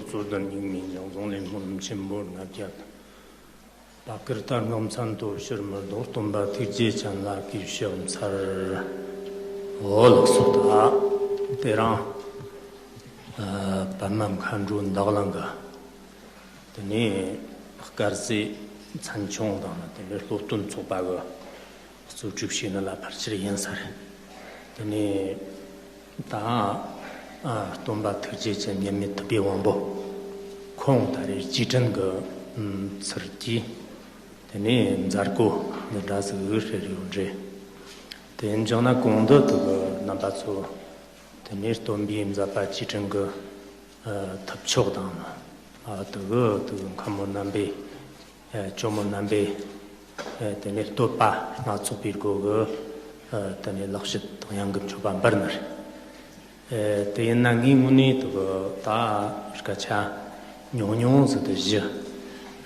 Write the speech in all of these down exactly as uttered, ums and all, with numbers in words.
གཙོ་བདག་སྙིགས་མའི་འཇིགས་ཟོང་ལས། སྨོན་ལམ་ཆེན་པོ་ལྔ་བརྒྱ་དང་། བར་སྐབས་ལྟར་སྔོན་མཚན་དུ་ཕྱིར་མི་ལྡོག། སྟོན་པ་ཐུགས་རྗེ་ཅན་ལ་གུས་ཕྱག་འཚལ། འོ་ལགས་སོ། ད་དེ་རིང་ཨ་པདྨ་མཁའ་འགྲོའི་འདུ་ཁང་གི་དེ་ནས་དཀར་ཟས་མཚན་ཆུང་དང་ནི་དེ་ནས་སློབ་སྟོན་ཚོགས་པ་གི་གཙོ་སྒྲུབ་བྱས་ནི་ལ་ཕལ་ཆེར་ཡིན་ས་རེད། དེ་ནས་ད་ཨ་སྟོན་པ་ཐུགས་རྗེ་ཅན་མཉམ་མེད་ཐུབ་པའི་དབང་པོ་ཁོང་ད་རེས་རྗེས་དྲན་གྱི་ཨམ་ཚུལ་གྱིས་དེ་ནས་མཛད་སྒོ་འདི་འདྲ་ཟིག་ཧྲིལ་ཡོད་རེད། དེ་ཡིན་ཀྱང་ན་གོང་དུ་དུ་གི་རྣམ་པ་ཚོ་དེ་ནས་སྟོན་པའི་མཛད་པ་རྗེས་དྲན་གྱི་ཨ་ཐུབ་ཆོག་དང་ཨ་དུ་གི་དུ་གི་མཁན་མོ་རྣམ་པས། ཨ་ཇོ་མོ་རྣམ་པས་ཨ་དེ་ནས་བསྟོད་པ་སྣ་ཚོགས་པའི་སྒོ་གི་ཨ་དེ་ནས་ལེགས་བཤད་དང་ཡང་གི་མཆོད་པ་འབུལ་ནི་རེད། ཨ་དེ་ཡིན་ན་ངའི་ངོས་ནས་དུ་གི་ད་སྐད་ཆ་ཉུང་ཉུང་ཟིག་ཏུ་བཞི།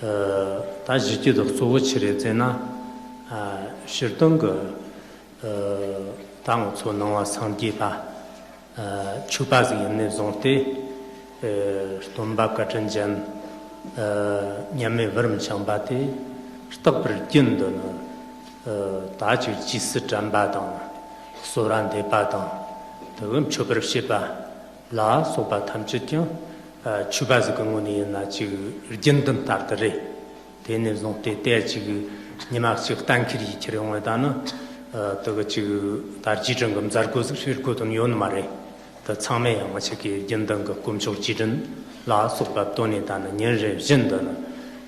ཨ་ད་བཞི་རྒྱུ་དུ་གཙོ་བོ་ཆི་རེད་ཟེར་ན། ཨ་ཕྱིར་དོན་གི་ཨ་ད་ང་ཚོ་ནང་པ་སངས་རྒྱས་པ་ཨ་ཆོས་པ་ཟིག་ཡིན་ནས་བཟུང་སྟེ། ཨ་སྟོན་པ་བཀའ་དྲིན་ཅན་ཨ་མཉམ་མེད་བུ་རམ་ཤངས་པ་དེ་རྟག་པར་རྒྱུན་དུ་ནི་ཨ་ད་ཅིག་རྗེས་སུ་དྲན་པ་དང་གསོལ་བ་འདེབས་པ་དང་དུ་མཆོད་པར་བྱེད་པ་ལ་སོགས་པ་ཐམས་ཅད་ཀྱང་ཨ་ཆོས་པ་ཟིག་གི་ངོས་ནས་ཡིན་ན་ཅིག་རྒྱུན་དུ་ལྟར་དུ་རེད། དེ་ནས་བཟུང་སྟེ་དེ་ཅིག་ཉི་མ་གཅིག་གཏན་འཁེལ་ཡིས་ཁྱེར་ཡོང་བ་ད་ནི་ཨ་དེ་གི་ཅིག་ད་རྗེས་དྲན་གྱི་མཛད་སྒོ་ཟིག་ཧྲིལ་དགོས་དོན་ཡོད་ནི་མ་རེད། དེ་ཚང་མས་ཡང་ང་ཆོ་གི་རྒྱུན་ལྡན་གྱི་དཀོན་མཆོག་རྗེས་དྲན་ལ་སོགས་པ་བཏོན་ནས་ད་ནི་ཉིན་རེ་བཞིན་དུ་ནི་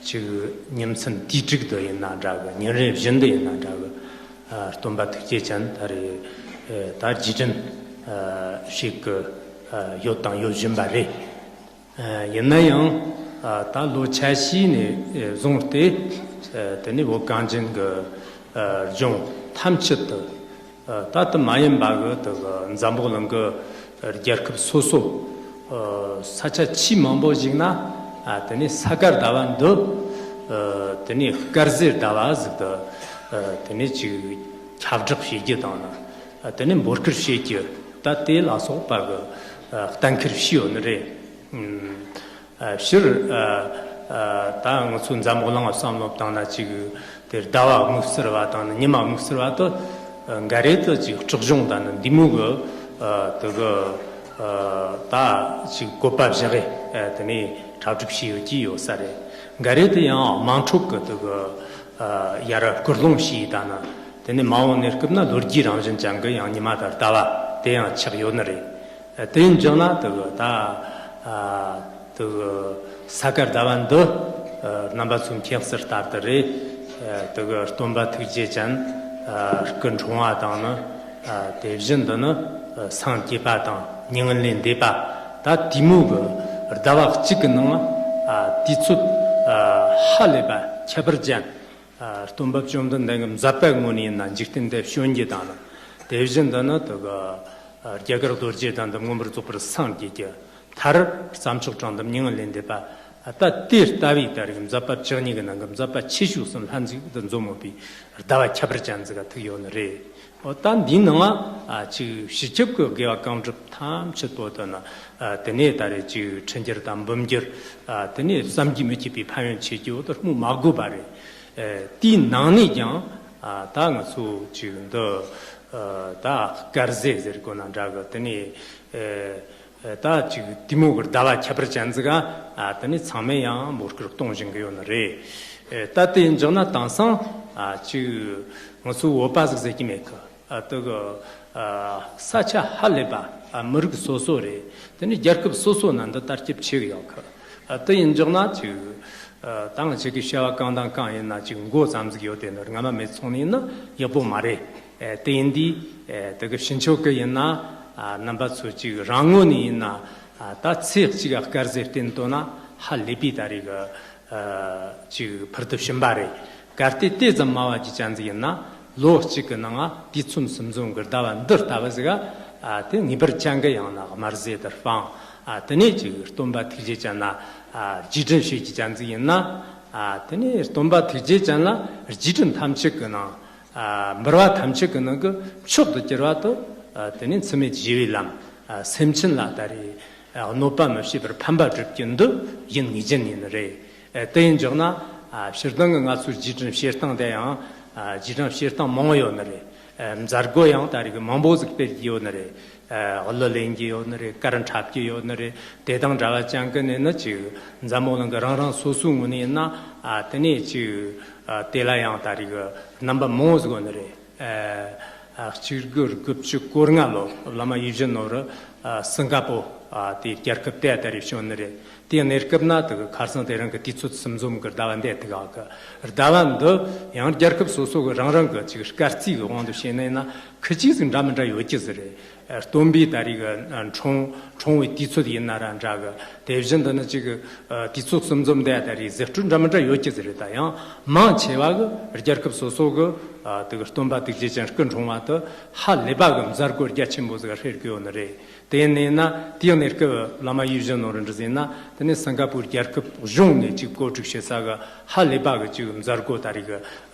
ཅིག་ཉིན་མཚན་དུས་དྲུག་ཏུ་ཡིན་ན་འདྲ་གི། ཉིན་རེ་བཞིན་དུ་ཡིན་ན་འདྲ་གི། ཨ་སྟོན་པ་ཐུགས་རྗེ་ཅན་ད་རེས་ཨ་ད་རྗེས་དྲན་ཨ་བྱེད་གི་ཨ་ཡོད་དང་ཡོད་བཞིན་པ་རེད། ཨ་ཡིན་ན་ཡང་ཨ་ད་ལོ་ཆ་ཤས་ནས་ཨ་བཟུང་སྟེ་ཨ་དེ་ནས་བོད་གངས་ཅན་གྱི་ཨ་ལྗོངས་ཐམས་ཅད་དུ་ཨ་ད་དེ་མ་ཡིན་པ་གི་དེ་གི་འཛམ་བུ་གླིང་གི་རྒྱལ་ཁབ་སོ་སོ་ཨ་ས་ཆ་ཆེས་མང་པོ་ཞིག་ན་ཨ་དེ་ནས་ས་ག་ཟླ་བ་འདི་ཨ་དེ་ནས་དཀར་ཟས་ཟླ་བ་ཟིག་ཏུ་ཨ་དེ་ནས་ཅིག་ཁྱབ་བསྒྲགས་བྱེད་རྒྱུ་དང་ནི་ཨ་དེ་ནས་འབོད་སྐུལ་བྱེད་རྒྱུ་ད་དེ་ལ་སོགས་པ་གི་ཨ་གཏན་འཁེལ་བྱས་ཡོད་ནི་རེད། ཨ་སྤྱིར་ཨ་ཨ་ད་ང་ཚོའི་འཛམ་བུ་གླིང་ང་བསམ་བློ་བཏང་ན་ཅིག་དེ་ཟླ་བ་དམིགས་བསལ་བ་དང་ནི་ཉི་མ་དམིགས་བསལ་བ་དུ་ཨ་འགའ་རེ་དུ་ཅིག་སྲིད་གཞུང་དང་ནི་འདི་མོ་གི་ཨ་དེ་གི་ཨ་ད་ཅིག་བཀོད་པ་བཞག་གི་ཨ་དེ་ནས་གྲ་སྒྲིག་བྱས་ཡོད་ཀྱི་ཡོད་ས་རེད། འགའ་རེ་དུ་ཡང་དམངས་ཁྲོད་གི་དེ་གི་ཨ་ཡར་སྐུལ་སློང་བྱས་ད་ནི་དེ་ནས་མ་འོངས་གནས་སྐབས་ན་ལོ་རྒྱུས་རང་བཞིན་ཅན་གི་ཡང་ཉི་མ་དང་ཟླ་བ་དེ་ཡང་ཆགས་ཡོད་ནི་རེད། དེ་ཡིན་ཀྱང་ན་དེ་གི་ད་ཨ་དེ་གི་ས་ག་ཟླ་བ་འདི་ཨ་རྣམ་པ་ཚོའི་མཁྱེན་གསལ་ལྟར་དུ་རེད། ཨ་དེ་གི་སྟོན་པ་ཐུགས་རྗེ་ཅན་ཨ་སྐུ་འཁྲུངས་བ་དང་ནི་ཨ་དེ་བཞིན་དུ་ནི་ཨ་སངས་རྒྱས་པ་དང་མྱ་ངན་ལས་འདས་པ་ད་དེ་མོ་གི་ཟླ་བ་གཅིག་གི་ནང་ཨ་དུས་ཚོད་ཨ་ཧ་ལས་པ་ཁྱད་པར་ཅན་ཨ་སྟོན་པ་བཅོམ་ལྡན་འདས་ཀྱི་མཛད་པ་ངོ་ནས་ཡིན་ན་འཇིག་རྟེན་འདི་བྱོན་རྒྱུ་དང་ནི་དེ་བཞིན་དུ་ནི་དེ་གི་ཨ་རྒྱ་གར་རྡོ་རྗེ་གདན་དུ་མངོན་པར་རྫོགས་པར་སངས་རྒྱས་རྒྱུ། མཐར་བསམ་མཆོག་དྲང་དུ་མྱ་ངན་ལས་འདས་པ། ཨ་ད་དེ་ལྟ་བུའི་ད་རེས་མཛད་པ་བཅུ་གཉིས་ཀྱི་ནང་གི་མཛད་པ་ཆེ་ཤོས་སམ་ལྷ་མཛེས་དུ་མཛོ་མོ་པའི་ཟླ་བ་ཁྱད་པར་ཅན་ཟིག་ག་ཐུག་ཡོད་ནི་རེད། འོ་ད་འདིའི་ནང་ཨ་ཅིག་སྤྱི་ཁྱབ་ཀྱི་དགེ་བ་གང་སྒྲུབ་ཐམས་ཅད་པོ་དུ་ནི་ཨ་དེ་ནས་ད་རེས་ཅིག་ཁྲི་འགྱུར་དང་འབུམ་འགྱུར་ཨ་དེ་ནས་བསམ་གྱིས་མི་ཁྱབ་པའི་ཕན་ཡོན་ཆེ་རྒྱུ་འོ་དུ་སྨོས་མ་དགོས་པ་རེད། ཨ་དེའི་ནང་ནས་ཀྱང་ཨ་ད་ང་ཚོ་ཅིག་འདི་ཨ་ད་དཀར་ཟས་ཟེར་དགོས་ན་འདྲ་གི། དེ་ནས་ཨ་ཨ་ད་ཅིག་དེ་མོ་གི་ཟླ་བ་ཁྱད་པར་ཅན་ཟིག་ག་ཨ་དེ་ནས་ཚང་མས་ཡང་འབོད་སྐུལ་གཏོང་བཞིན་གི་ཡོད་ནི་རེད། ཨ་ད་དེ་ཡིན་ཀྱང་ན་དེང་སང་ཨ་ཅིག་ང་ཚོ་བོད་པ་ཟིག་ཟེར་གྱི་མེད་གི། ཨ་དེ་གི་ཨ་ས་ཆ་ཧ་ལས་པ་ཨ་མི་རིགས་སོ་སོ་རེད། དེ་ནས་རྒྱལ་ཁབ་སོ་སོ་ན་འདི་དར་ཁྱབ་ཆེ་གི་ཡོད་གི། ཨ་དེ་ཡིན་ཀྱང་ན་ཅིག་ཨ་ད་ང་ཆོ་གི་བྱ་བ་གང་དང་གང་ཡིན་ན་ཅིག་མགོ་ཙམ་ཟིག་ཡོད་དེ་ནི་རྔ་མ་མེད་ཚོང་ནི་ཡིན་ན་ཡག་པོ་མ་རེད། ཨ་དེ་ཡིན་དུས་ཨ་དེ་གི་ཕྱི་ཕྱོགས་གི་ཡིན་ན་ཨ་རྣམ་པ་ཚོ་ཅིག་རང་ངོས་ནས་ཡིན་ན་ཨ་ད་ཚེ་གཅིག་ག་དཀར་ཟས་བསྟེན་ཐུབ་ན་ཧ་ལས་པའི་ད་རེས་གི་ཨ་ཅིག་ཕུལ་དུ་ཕྱིན་པ་རེད། གལ་ཏེ་དེ་ཙམ་མ་བ་གི་ཅན་ཟིག་ཡིན་ན་ལོ་གཅིག་གི་ནང་ང་དུས་ཚོད་གསུམ་འཛོམས་གི་ཟླ་བ་འདི་ལྟ་བུ་ཟིག་ག་ཨ་དེ་ངེས་པར་ཅན་གི་ཡང་ན་དམར་ཟས་དེ་སྤང་། ཨ་དེ་ནས་ཅིག་སྟོན་པ་ཐུགས་རྗེ་ཅན་ལ་ཨ་རྗེས་དྲན་བྱེད་ཀྱི་ཅན་ཟིག་ཡིན་ན། ཨ་དེ་ནས་སྟོན་པ་ཐུགས་རྗེ་ཅན་ལ་རྗེས་དྲན་ཐམས་ཅད་ཀྱི་ནང་ཨ་འབུལ་བ་ཐམས་ཅད་ཀྱི་ནང་གི་མཆོག་ཏུ་གྱུར་བ་དུ་ཨ་དེ་ནས་འཚེ་མེད་ཞི་བའི་ལམ་ཨ་སེམས་ཅན་ལ་ད་རེས་ གནོད་པ་མི་བྱེད་པར་ཕན་པ་སྒྲུབ་རྒྱུ་འདི་ཡིན་ངེས་ཅན་ཡིན་ནི་རེད། དེ་ཡིན་འཇོག་ན། ཕྱིར་འདང་གི་ང་ཚོའི་རྗེས་དྲན་བྱེད་སྟངས་དེ་ཡང་རྗེས་དྲན་བྱེད་སྟངས་མང་བོ་ཡོད་ནི་རེད། མཛད་སྒོ་ཡང་ད་རེས་ཀྱི་མང་པོ་ཟིག་སྤེལ་གྱི་ཡོད་ནི་རེད། གླུ་ལེན་གྱི་ཡོད་ནི་རེད། གར་འཁྲབ་ཀྱི་ཡོད་ནི་རེད། དེ་དང་འདྲ་བ་ཅན་གྱི་ནས་ནི་ཅིག་འཛམ་བུ་གླིང་གི་རང་རང་སོ་སོའི་ངོས་ནས་ཡིན་ན། དེ་ནས་ཅིག་དེ་ལ་ཡང་ད་རེས་ཀྱི་རྣམ་པ་མང་བོ་ཟིག་ཡོད་ནི་རེད། གཅིག་དགུ་དགུ་བཅུ་གོ་ལྔ་ལོ་བླ་མ་ཡིད་བཞིན་ནོར་བུ་སིང་ག་པོ་དེའི་རྒྱལ་ཁབ་དེ་ད་རེས་བྱོན་ནི་རེད། དེའི་གནས་སྐབས་ན་དེ་གི་ཁ་སང་དེ་རིང་གི་དུས་ཚོད་གསུམ་འཛོམས་གི་ཟླ་བ་འདི་དེ་ག་གི་ཟླ་བ་འདི་ཡང་རྒྱལ་ཁབ་སོ་སོ་གི་རང་རང་གི་ཅིག་སྐར་རྩིས་གི་དབང་དུ་བྱས་ནས་ན་ཁི་ཅིག་ཟིག་འདྲ་མི་འདྲ་ཡོད་ཀྱི་ཟིག་རེད། སྟོན་པའི་ད་རེས་གི་འཁྲུངས་འཁྲུངས་པའི་དུས་ཚོད་ཡིན་ན་ར་འདྲ་གི། དེ་བཞིན་དུ་ནི་ཅིག་དུས་ཚོད་གསུམ་འཛོམས་འདི་ད་རེས་ཟེར་སྲོལ་འདྲ་མི་འདྲ་ཡོད་ཀྱི་ཟིག་རེད། ད་ཡང་མང་ཆེ་བ་གི་རྒྱལ་ཁབ་སོ་སོ་གི་དེ་གི་སྟོན་པ་ཐུགས་རྗེ་ཅན་སྐུ་འཁྲུངས་བ་དེ་ཧ་ལས་པ་གི་མཛད་སྒོ་རྒྱ་ཆེན་པོ་ཟིག་སྤེལ་གི་ཡོད་ནི་རེད། དེ་ཡིན་ན་དེའི་གནས་སྐབས་བླ་མ་ཡིད་བཞིན་ནོར་བུ་འདི་ཟེར་ན་དེ་ནས་སིང་ག་པུར་རྒྱལ་ཁབ་གཞུང་ནས་ཅིག་གོ་སྒྲིག་བྱེད་ས་གི་ཧ་ལས་པ་གི་ཅིག་མཛད་སྒོ་ད་རེས་གི་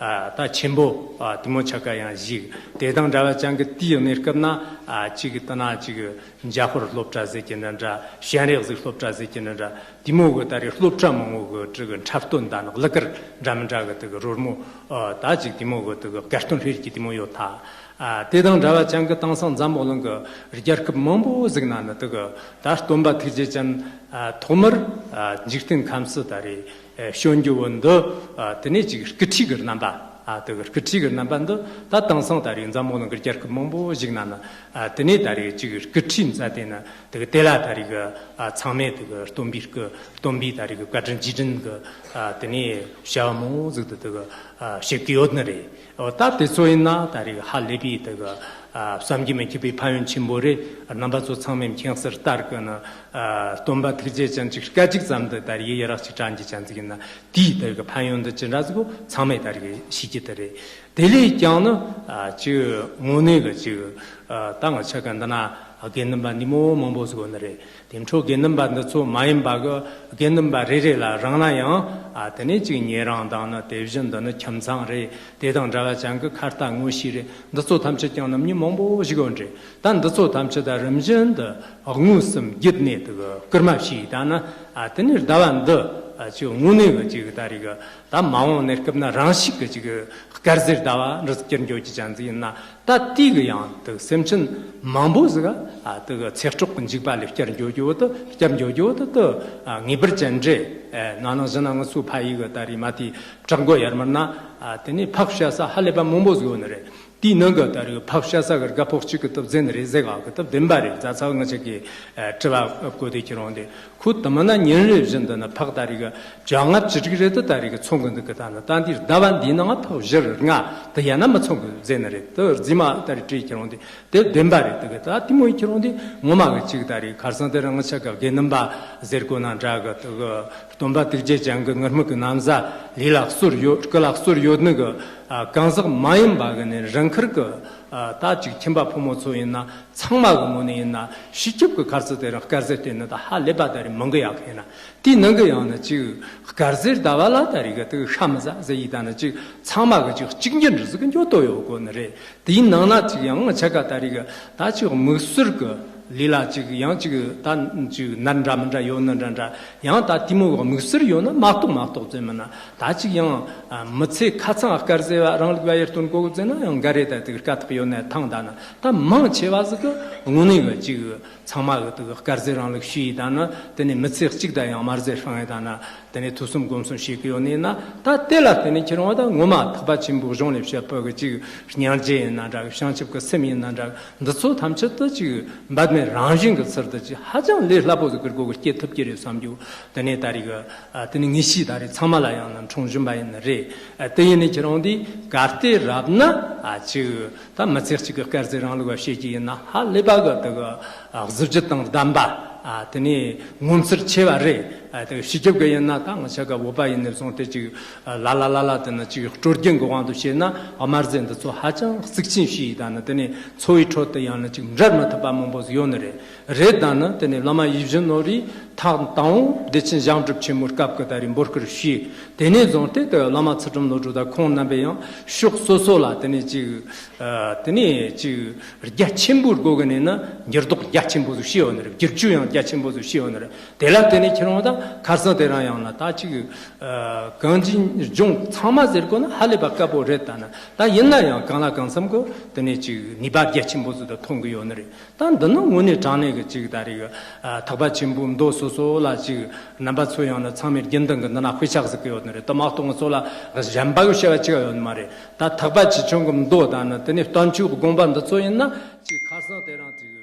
ད་ཆེན་པོ་དེ་མོ་ཆ་ག་ཡང་བཞུགས། དེ་དང་འདྲ་བ་ཅན་གི་དེའི་གནས་སྐབས་ན་ཅིག་དེ་ན་ཅིག་འཇམ་དཔལ་སློབ་གྲྭ་ཟེར་གྱི་འདྲ་འདྲ། སྤྱན་རས་གཟིགས་སློབ་གྲྭ་ཟེར་གྱི་འདྲ་འདྲ། དེ་མོ་གི་ད་རེས་སློབ་གྲྭ་མང་བོ་གི་ཅིག་འཁྲབ་སྟོན་དང་ནི་གླུ་གར་འདྲ་མི་འདྲ་གི་དེ་གི་རོལ་མོ་ད་ཅིག་དེ་མོ་གི་དེ་གི་དགའ་སྟོན་སྤེལ་གྱི་དེ་མོ་ཡོད་ད། དེ་དང་འདྲ་བ་ཅན་གྱི་དེང་སང་འཛམ་བུ་གླིང་གི་རྒྱལ་ཁབ་མང་པོ་ཟིག་ན་ནི་དེ་གི་ད་སྟོན་པ་ཐུགས་རྗེ་ཅན་ཐོག་མར་འཇིག་རྟེན་ཁམས་སུ་ད་རེས་བྱོན་རྒྱུ་བོ་འདི་དེ་ནས་ཅིག་སྐུ་ཁྲུས་ཀྱི་རྣམ་པ། དེ་གི་སྐུ་ཁྲུས་ཀྱི་རྣམ་པ་འདི་ད་དེང་སང་ད་རེས་འཛམ་བུ་གླིང་གི་རྒྱལ་ཁབ་མང་པོ་ཞིག་ན་ནི་དེ་ནས་ད་རེས་ཅིག་སྐུ་ཁྲུས་མཛད་དེ་ནི་དེ་གི་དེ་ལ་ད་རེས་གི་ཚང་མས་དེ་གི་སྟོན་པའི་སྐུ་སྟོན་པའི་ད་རེས་གི་བཀའ་དྲིན་རྗེས་དྲན་གི་དེ་ནས་བྱ་བ་མང་བོ་ཟིག་ཏུ་དེ་གི་བྱེད་ཀྱི་ཡོད་ནི་རེད། འོ་ད་དེ་ཚོ་ཡིན་ན་ད་རེས་ཧ་ལས་པའི་དེ་གི་བསམ་གྱིས་མི་ཁྱབ་པའི་ཕན་ཡོན་ཆེན་པོ་རེད། རྣམ་པ་ཚོ་ཚང་མས་མཁྱེན་གསལ་ལྟར་གི་ནི་སྟོན་པ་ཐུགས་རྗེ་ཅན་ཅིག་སྐད་ཅིག་ཙམ་དུ་ད་རེས་ཡི་རག་ཅིག་དྲན་གྱི་ཅན་ཟིག་ཡིན་ན་དེའི་དེ་གི་ཕན་ཡོན་འདི་ཅི་འདྲ་ཟིག་གོ་ཚང་མས་ད་རེས་ཤེས་ཀྱི་དེ་རེད། དེ་ལས་ཀྱང་ནི་ཅིག་དངོས་གནས་གི་ཅིག་ད་ང་ཆ་ག་འདི་ན་དགེ་འདུན་པ་འདི་མོ་མང་པོ་ཟིག་ཡོད་ནི་རེད། དེ་འཕྲོ་དགེ་འདུན་པ་འདི་ཚོ་མ་ཡིན་པ་གི་དགེ་འདུན་པ་རེ་རེ་ལ་རང་ན་ཡང་དེ་ནས་ཅིག་ཉེ་རང་དང་ནི་དེ་བཞིན་དུ་ནི་ཁྱིམ་ཚང་རེད། དེ་དང་འདྲ་བ་ཅན་གི་ཁ་ལྟ་ངོ་ཤེས་རེད། འདི་ཚོ་ཐམས་ཅད་ཀྱང་ནམ་ཉིན་མང་པོ་ཞིག་ཡོད་རེད། ད་འདི་ཚོ་ཐམས་ཅད་ད་རིམ་བཞིན་དུ་དངོས་སུ་བརྒྱུད་ནས་དེ་གི་བསྐུལ་མ་བྱས་ད་ནི་དེ་ནས་ཟླ་བ་འདི་ཅིག་དངོས་གནས་གི་ཅིག་ད་རེས་གི་ད་མ་འོངས་གནས་སྐབས་ན་རང་ཤུགས་ཀྱི་ཅིག་དཀར་ཟས་ཟླ་བ་འདྲ་ཟིག་གྱུར་འགྱོ་རྒྱུ་ཅན་ཟིག་ཡིན་ན། ད་དེ་གི་ཡང་དེ་སེམས་ཅན་མང་པོ་ཟིག་ཨ་དེ་གི་ཚེ་སྲོག་གི་འཇིགས་པ་ལས་བསྐྱབས་འགྱོ་རྒྱུ་བོ་དེ་བསྐྱབས་འགྱོ་རྒྱུ་བོ་དེ་དེ་ངེས་པར་ཅན་རེད། ནང་ནང་བཞིན་ན་ང་ཚོ་ཕ་ཡུལ་གི་ད་རེས་མ་དེ་བྲག་མགོ་ཡར་མར་ན་དེ་ནས་ཕག་བཤའ་ས་ཧ་ལས་པ་མང་པོ་ཟིག་ཡོད་ནི་རེད། དེའི་ནང་གི་ད་རེས་ཕག་བཤའ་ས་གི་རྒད་པོ་གཅིག་གི་དེ་བཟླས་ནི་རེད་ཟེར་ག་གི་དེ་བདེན་པ་རེད། རྫ་ཚ་ང་ཅག་གི་དྲི་བ་བཀོད་དེ་ཁྱེར་འོང་དེ། ཁོ་དུ་མིན་ན་ཉིན་རེ་བཞིན་དུ་ནི་ཕག་ད་རེས་གི་བྱ་ལྔ་བཅུ་དྲུག་རེ་དུ་ད་རེས་གི་འཚོ་གི་འདུག་གི། ད་ནི་ད་འདིར་ཟླ་བ་འདིའི་ནང་ཕག་བཞི་རེ་ལྔ་དུ་ཡང་ན་མི་འཚོ་གི་ཟེར་ནི་རེད། དུ་རྫི་མ་ད་རེས་བྲིས་ཁྱེར་འོང་དེ་དེ་བདེན་པ་རེད། དུ་གི་ད་དེ་མོ་ཡི་ཁྱེར་འོང་དེ་ངོ་མ་གི་ཅིག་ད་རེས་ཁར་སང་དེ་རིང་ང་ཆ་གི་དགེ་འདུན་པ་ཟེར་གོ་ན་འདྲ་གི། དུ་གི་སྟོན་པ་ཐུགས་རྗེ་ཅན་གི་ངུར་སྨྲིག་གི་ན་བཟའ་ལུས་ལ་གསོར་ཡོད་སྐུ་ལ་གསོར་ཡོད་ནི་གི་གང་ཟག་མ་ཡིན་པ་གི་ནི་རང་ཁུར་གི་ད་ཅིག་ཁྱིམ་པ་ཕོ་མོ་ཚོ་ཡིན་ན། ཚང་མ་གི་ངོས་ནས་ཡིན་ན་སྤྱི་ཁྱབ་ཀྱི་ཁར་ཚུར་དེ་རིང་དཀར་ཟས་སྟེར་ནི་ད་ཧ་ལས་པ་ད་རེས་མང་གི་ཡག་ཡིན་ན། དེའི་ནང་གི་ཡང་ན་ཅིག་དཀར་ཟས་ཟླ་བ་ལ་ད་རེས་གི་དུ་ཤ་མི་ཟ་ཟེར་ཡི་ད་ནི་ཅིག་ཚང་མ་གི་ཅིག་གཅིག་འགྱུར་འདྲ་ཟིག་གི་འགྱོ་ཏོ་ཡོད་གོ་ནི་རེད། དེའི་ནང་ན་ཅིག་ཡང་ང་ཆ་ག་ད་རེས་གི་ད་ཅིག་མིག་ཟུར་གི་ལུས་ལ་ཅིག་ཡང་ཅིག་ད་ཅིག་ནད་འདྲ་མི་འདྲ་ཡོད་ནི་འདྲ་འདྲ། ཡང་ད་དེ་མོ་གི་མིག་ཟུར་ཡོད་ན་མ་གཏོགས་མ་གཏོགས་ཟེར་མིན་ན། ད་ཅིག་ཡང་མི་ཚེ་ཁ་ཚང་དཀར་ཟས་བ་རིང་ལུགས་བ་ཡར་སྟོན་གོ་གི་ཟེར་ན་ཡང་འགའ་རེ་ད་དེ་གི་དཀའ་ཐག་ཡོད་ན་ཐང་ད་ན། ད་མང་ཆེ་བ་ཟིག་གི་དངོས་གནས་གི་ཅིག་ཚང་མ་གི་དེ་གི་དཀར་ཟས་རིང་ལུགས་ཞུས་ཡི་ད་ན། དེ་ནས་མི་ཚེ་གཅིག་ད་ཡང་དམར་ཟས་སྲང་ཡི་ད་ན། དེ་ནས་ཐོས་བསམ་སྒོམ་གསུམ་བྱེད་གི་ཡོད་ནི་ན། ད་དེ་ལ་བརྟེན་ནས་ཁྱེད་རང་བ་ད་ངོ་མ་ཐེག་པ་ཆེན་པོའི་གཞུང་ལས་བཤད་པ་གི་ཅིག་སྙིང་རྗེ་ཡིན་ན་འདྲ་གི། བྱང་ཆུབ་ཀྱི་སེམས་ཡིན་ན་འདྲ་གི། འདི་ཚོ་ཐམས་ཅད་དུ་ཅིག་འབད་མེད་རང་བཞིན་གྱི་ཚུལ་དུ་ཅིག་ཧ་ཅང་ལས་སླ་པོ་ཟིག་གི་སྒོ་གི་སྐྱེ་ཐུབ་ཀྱི་རེད་བསམ་རྒྱུ། དེ་ནས་ད་རེས་གི་དེ་ནས་ངེས་ཤེས་ད་རེས་ཚང་མ་ལ་ཡང་ན་འཁྲུངས་བཞིན་པ་ཡིན་ནི་རེད། དེ་ཡིན་ནི་ཁྱེད་རང་འདི་གལ་ཏེ་རབ་ན་ཅིག་ད་མི་ཚེ་གཅིག་གི་དཀར་ཟས་རིང་ལུགས་བ་བཤད་ཀྱི་ཡིན་ན་ཧ་ལས་པ་གི་དེ་གི་གཟི་བརྗིད་དང་ལྡན་པ། དེ་ནས་ངོ་མཚར་ཆེ་བ་རེད། དེ་གི་སྤྱི་ཁྱབ་གི་ཡིན་ན་ད་ང་ཆ་ག་བོད་པ་ཡིན་ནས་བཟུང་སྟེ་ཅིག་ལ་ལ་ལ་ལ་དེ་ནི་ཅིག་སྲོལ་རྒྱུན་གི་དབང་དུ་བྱས་ན་དམར་ཟས་འདི་ཚོ་ཧ་ཅང་གཙིགས་ཆེན་ཞིག་ཡིན། ད་ནི་དེ་ནས་འཚོ་བའི་ཁྲོད་དུ་ཡང་ན་ཅིག་འབྲལ་མི་ཐུབ་པ་མང་པོ་ཟིག་ཡོད་ནི་རེད། རེད། ད་ནི་དེ་ནས་བླ་མ་ཡིད་བཞིན་ནོར་བུའི་ ཐག་དང་པོ་བདེ་ཆེན་ཞིང་སྒྲུབ་ཆེན་མོའི་སྐབས་ཀྱི་ད་རེས་འབོད་སྐུལ་བྱས། དེ་ནས་བཟུང་སྟེ་ད་བླ་མ་ཚུལ་ཁྲིམས་བློ་གྲོས་དང་ཁོང་རྣམ་པས་ཡང་ཕྱོགས་སོ་སོ་ལ་དེ་ནས་ཅིག་ཨ་དེ་ནས་ཅིག་རྒྱ་ཆེན་པོའི་སྒོ་གི་ནས་ན་འགྱུར་ལྡོག་རྒྱ་ཆེན་པོ་ཟིག་བྱས་ཡོད་ནི་རེད། བསྒྱུར་བཅོས་ཡང་རྒྱ་ཆེན་པོ་ཟིག་བྱས་ཡོད་ནི་རེད། དེ་ལ་བརྟེན་ནས་ཁྱེད་རང་ད་ཁ་སང་དེ་རིང་ཡང་ན་ད་ཅིག་ཨ་གངས་ཅན་ལྗོངས་ཚང་མ་ཟེར་དགོས་ན་ཧ་ལས་པ་དཀའ་པོ་རེད། ད་ནི་ད་ཡིན་ན་ཡང་གང་ལ་གང་འཚམ་གི་དེ་ནས་ཅིག་ནུས་པ་རྒྱ་ཆེན་པོ་ཟིག་ད་ཐོན་གི་ཡོད་ནི་རེད། ད་འདི་ནི་དངོས་གནས་དྲང་གནས་ཀྱི་ཅིག་ད་རེས་ཀྱི་ཨ་ཐེག་པ་ཆེན་པོའི་མདོ་སོ་སོ་ལ་ཅིག་རྣམ་པ་ཚོ་ཡང་ན་ཚང་མས་རྒྱུན་ལྡན་གྱི་འདི་ན་དཔེ་ཆ་ཟིག་གི་ཡོད་ནི་རེད། ད་མ་གཏོགས་ང་ཚོ་ལ་གཞན་པ་གི་བྱ་བ་ཅིག་ཡོད་ནི་མ་རེད། ད་ཐེག་པ་ཆེ་ཆུང་གི་མདོ་དང་ནི་དེ་ནས་བསྟན་བཅོས་ཀྱི་དགོངས་པ་འདི་ཚོ་ཡིན་ན་ཅིག་ཁ་སང་དེ་རིང་ཅིག་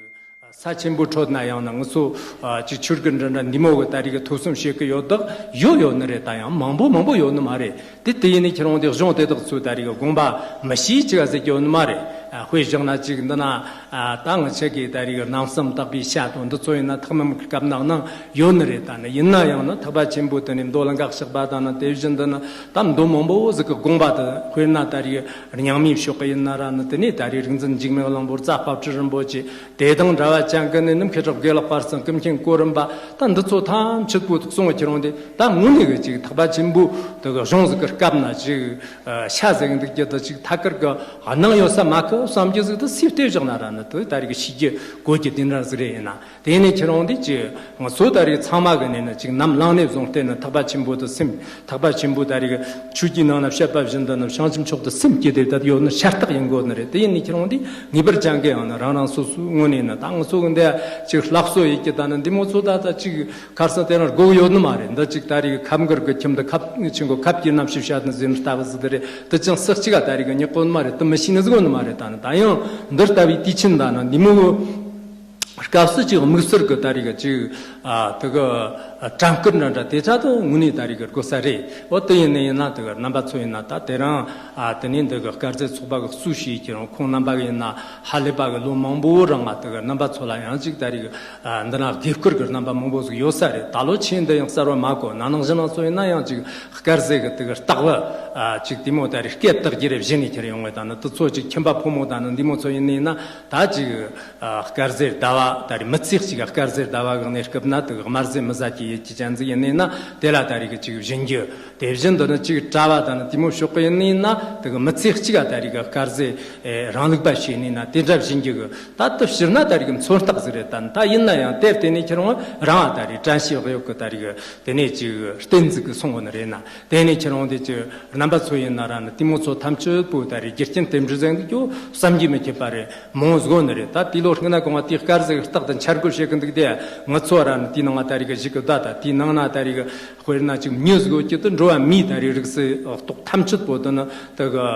ས་ཆེན་པོའི་ཁྲོད་ན་ཡང་ན་ང་ཚོ་ཨ་ཅིག་ཆོས་རྒྱུད་འདྲ་འདྲ་འདི་མོ་གི་ད་རེས་ཀྱི་ཐོས་བསམ་བྱེད་ཀྱི་ཡོད་དག་ཡོད་ཡོད་ནི་རེད། ད་ཡང་མང་པོ་མང་པོ་ཡོད་ནི་མ་རེད། དེ་དེ་ཡིན་ནི་ཁྱེད་རང་དེ་གཞུང་དེ་དག་ཚོས་ད་རེས་ཀྱི་དགོངས་པ་མི་ཤེས་ཅིག་ཟེར་གྱི་ཡོད་ནི་མ་རེད། ཨ་དཔེ་བཞག་ན་ཅིག་འདི་ན་ཨ་ད་ང་ཆེ་གི་ད་རེས་ཀྱི་རྣམ་གསུམ་དག་པའི་ཤ་དང་འདི་ཚོ་ཡིན་ན་ཐེག་དམན་གྱི་སྐབས་ནང་ན་ཡོད་ནི་རེད། ད་ནི་ཡིན་ན་ཡང་ན་ཐེག་པ་ཆེན་པོའི་དེ་ནས་མདོ་ལ་འགག་བཤགས་པ་དང་ནི་དེ་བཞིན་དུ་ནི་ད་མདོ་མང་པོ་ཟིག་གི་དགོངས་པ་དེ་དཔེར་ན་ད་རེས་རྙིང་མའི་ཕྱོགས་ཀྱི་ཡིན་ན་ར་ནི་དེ་ནས་ད་རེས་རིག་འཛིན་འཇིགས་མེད་གླིང་པོ་རྩ་དཔལ་སྤྲུལ་རིན་པོ་ཆེ། དེ་དང་འདྲ་བ་ཅན་གྱི་ནི་ནི་མཁས་གྲུབ་དགེ་ལེགས་དཔལ་བཟང་ཀུན་མཁྱེན་གོ་རིམ་པ་ད་འདི་ཚོ་ཐམས་ཅད་པོ་གསུང་བ་ཁྱེར་འོང་དེ་ད་དངོས་གནས་ཀྱི་ཅིག་ཐེག་པ་ཆེན་པོ་དེ་གི་གཞུང་ཟིག་གི་སྐབས་ན་ཅིག་ཤ་ཟེར་གི་འདུག་རྒྱུ་དེ་ཅིག་ཐད་ཀར་གི་སྣང་ཡོད་ས་མ་གི་བསམ་རྒྱུ་ཟིག་དེ་སུས་བལྟས་བཞག་ན་ར་ནི་དེ་ད་རེས་ཀྱི་ཤེས་རྒྱུ་དགོས་རྒྱུ་དེ་འདྲ་ཟིག་རེད། ཡིན་ན་དེ་ནས་ཁྱེར་འོང་དེ་ཅིག་ང་ཚོ་ད་རེས་ཚང་མ་གི་ནས་ནི་ཅིག་ནམ་ལངས་ནས་བཟུང་སྟེ་ནི་ཐེག་པ་ཆེན་པོ་དེ་སེམས། ཐེག་པ་ཆེན་པོ་ད་རེས་ཆོས་ཀྱི་ནང་ན་བཤད་པ་བཞིན་དུ་ནི་བྱང་ཆུབ་མཆོག་ཏུ་སེམས་བསྐྱེད་དེ་ད་ཡོད་ནི་ཤ་སྟག་ཡིན་དགོས་ནི་རེད། དེ་ཡིན་ནི་ཁྱེད་རང་འདི་ངེས་པར་ཅན་གི་ཡང་ན་རང་རང་སོ་སོའི་ངོས་ནས་ནི་ད་ང་ཚོ་གི་འདི་ཅིག་ལྷག་བསམ་ཡོད་ཀྱི་ད་ནི་འདི་མོ་ཚོ་ད་ད་ཅིག་ཁར་སང་དེ་རང་དགོས་ཡོད་ནི་མ་རེད། འདི་ཅིག་ད་རེས་ཁབ་མགར་གི་ཁྱིམ་དུ་ཁབ་ཆེན་གོ་ཁབ་ཀྱི་རྣམ་ཤེས་བཤད་ནི་ཟེར་ནི་ལྟ་བུ་ཟིག་དེ་རེད། དེ་ཅང་སུ་གཅིག་ག་ད་རེས་གི་རྙེད་གོ་ནི་མ་རེད། དེ་མི་ཤེས་ནི་ཟིག་ཡོད་ནི་མ་རེད། ད་ནི་ད་ཡང་འདི་ལྟ་བུའི་དུས་ཆེན་ད་ནི་འདི་མོ་གི་སྐབས་སུ་ཅིག་དམིགས་བསལ་གྱི་ད་རེས་ཀྱི་ཅིག་ཨ་དེ་གི་དྲན་སྐུལ་འདྲ་འདྲ་དེ་ཆ་དུ་དངོས་གནས་ད་རེས་ཀྱི་དགོས་ས་རེད། འོ་དེ་ཡིན་ནི་ཡིན་ན་དེ་གི་རྣམ་པ་ཚོ་ཡིན་ན་ད་དེ་རང་ཨ་དེ་ནས་འདི་གི་དཀར་ཟས་ཚོགས་པ་གི་སུ་ཞིག་ཁྱེར་རང་ཁོང་རྣམ་པ་གི་ཡིན་ན་ཧ་ལས་པ་གི་ལོ་མང་པོ་རིང་ང་དེ་གི་རྣམ་པ་ཚོ་ལ་ཡང་ཅིག་ད་རེས་ཀྱི་ཨ་འདི་ན་དགོས་སྐུལ་གྱི་རྣམ་པ་མང་པོ་ཟིག་ཡོད་ས་རེད། ད་ལོ་ཆེན་འདི་ཡང་གསར་བ་མ་གོ་ན་ནང་བཞིན་ན་ཚོ་ཡིན་ན་ཡང་ཅིག་དཀར་ཟས་གི་དེ་གི་རྟག་པ་ཨ་ཅིག་དེ་མོ་ད་རེས་སྐད་བཏགས་རྒྱུ་རེ་བཞིན་ནས་ཁྱེར་ཡོང་བས། ད་ནི་དེ་ཚོ་ཅིག་ཁྱིམ་པ་ཕོ་མོ་ད་ནི་འདི་མོ་ཚོ་ཡིན་ནི་ཡིན་ན་ད་ཅིག་ཨ་དཀར་ཟས་ཟླ་བ་ད་རེས་མི་ཚེ་གཅིག་ག་དཀར་ཟས་ཟླ་བ་གི་གནས་སྐབས་ན་དེ་གི་དམར་ཟས་མི་ཟ་གི་ཡོད་ཀྱི་ཅན་ཟིག་ཡིན་ནི་ན་དེ་ལ་ད་རེས་གི་ཅིག་བྱིན་རྒྱུ། དེ་བཞིན་དུ་ནི་ཅིག་གྲྭ་བ་དང་ནི་དེ་མོ་ཕྱོགས་གི་ཡིན་ནི་ན་དེ་གི་མི་ཚེ་གཅིག་ག་ད་རེས་གི་དཀར་ཟས་རང་ལུགས་པ་བྱས་ནི་ན་དེ་འདྲ་བྱིན་རྒྱུ་གི་ད་དེ་ཕྱིར་ན་ད་རེས་གི་མཚོན་རྟགས་ཟིག་རེད། ད་ད་ཡིན་ན་ཡང་དེར་བརྟེན་ནས་ཁྱེད་རང་རང་ད་རེས་དྲན་ཤེས་གཡོག་གི་ད་རེས་གི་དེ་ནས་ཅིག་རྟེན་ཟིག་གི་སོང་བ་ནི་རེད་ན། དེ་ནས་ཁྱེད་རང་དེ་ཅིག་རྣམ་པ་ཚོ་ཡིན་ན་ར་ནི་དེ་མོ་ཚོ་ཐམས་ཅད་པོ་ད་རེས་རྒྱུ་རྐྱེན་རྟེན་འབྲེལ་ཟེར་འདུག་ཀྱོ་བསམ་གྱིས་མི་ཁྱབ་པ་རེད། མོ་བཟོ་ནི་རེད། ད་དེ་ལོ་སྔོན་ན་གོང་བ་དེ་དཀར་ཟས་རྟག་ཏུ་འཆར་འགོད་བྱེད་གི་འདུག་དེ་ང་ཚོ་ར་ནི་དེའི་ནང་ང་ད་རེས་གི་གཞིག་གི་ད་ད་དེའི་ནང་ན་ད་རེས་གི་དཔེར་ན་ཅིག་མྱི་ཟིག་ཡོད་ཀྱི་དུ་འགྲོ་བ་མིའི་ད་རེས་རིགས་སུ་གཏོགས་ཐམས་ཅད་པོ་དུ་ནི་དེ་གི་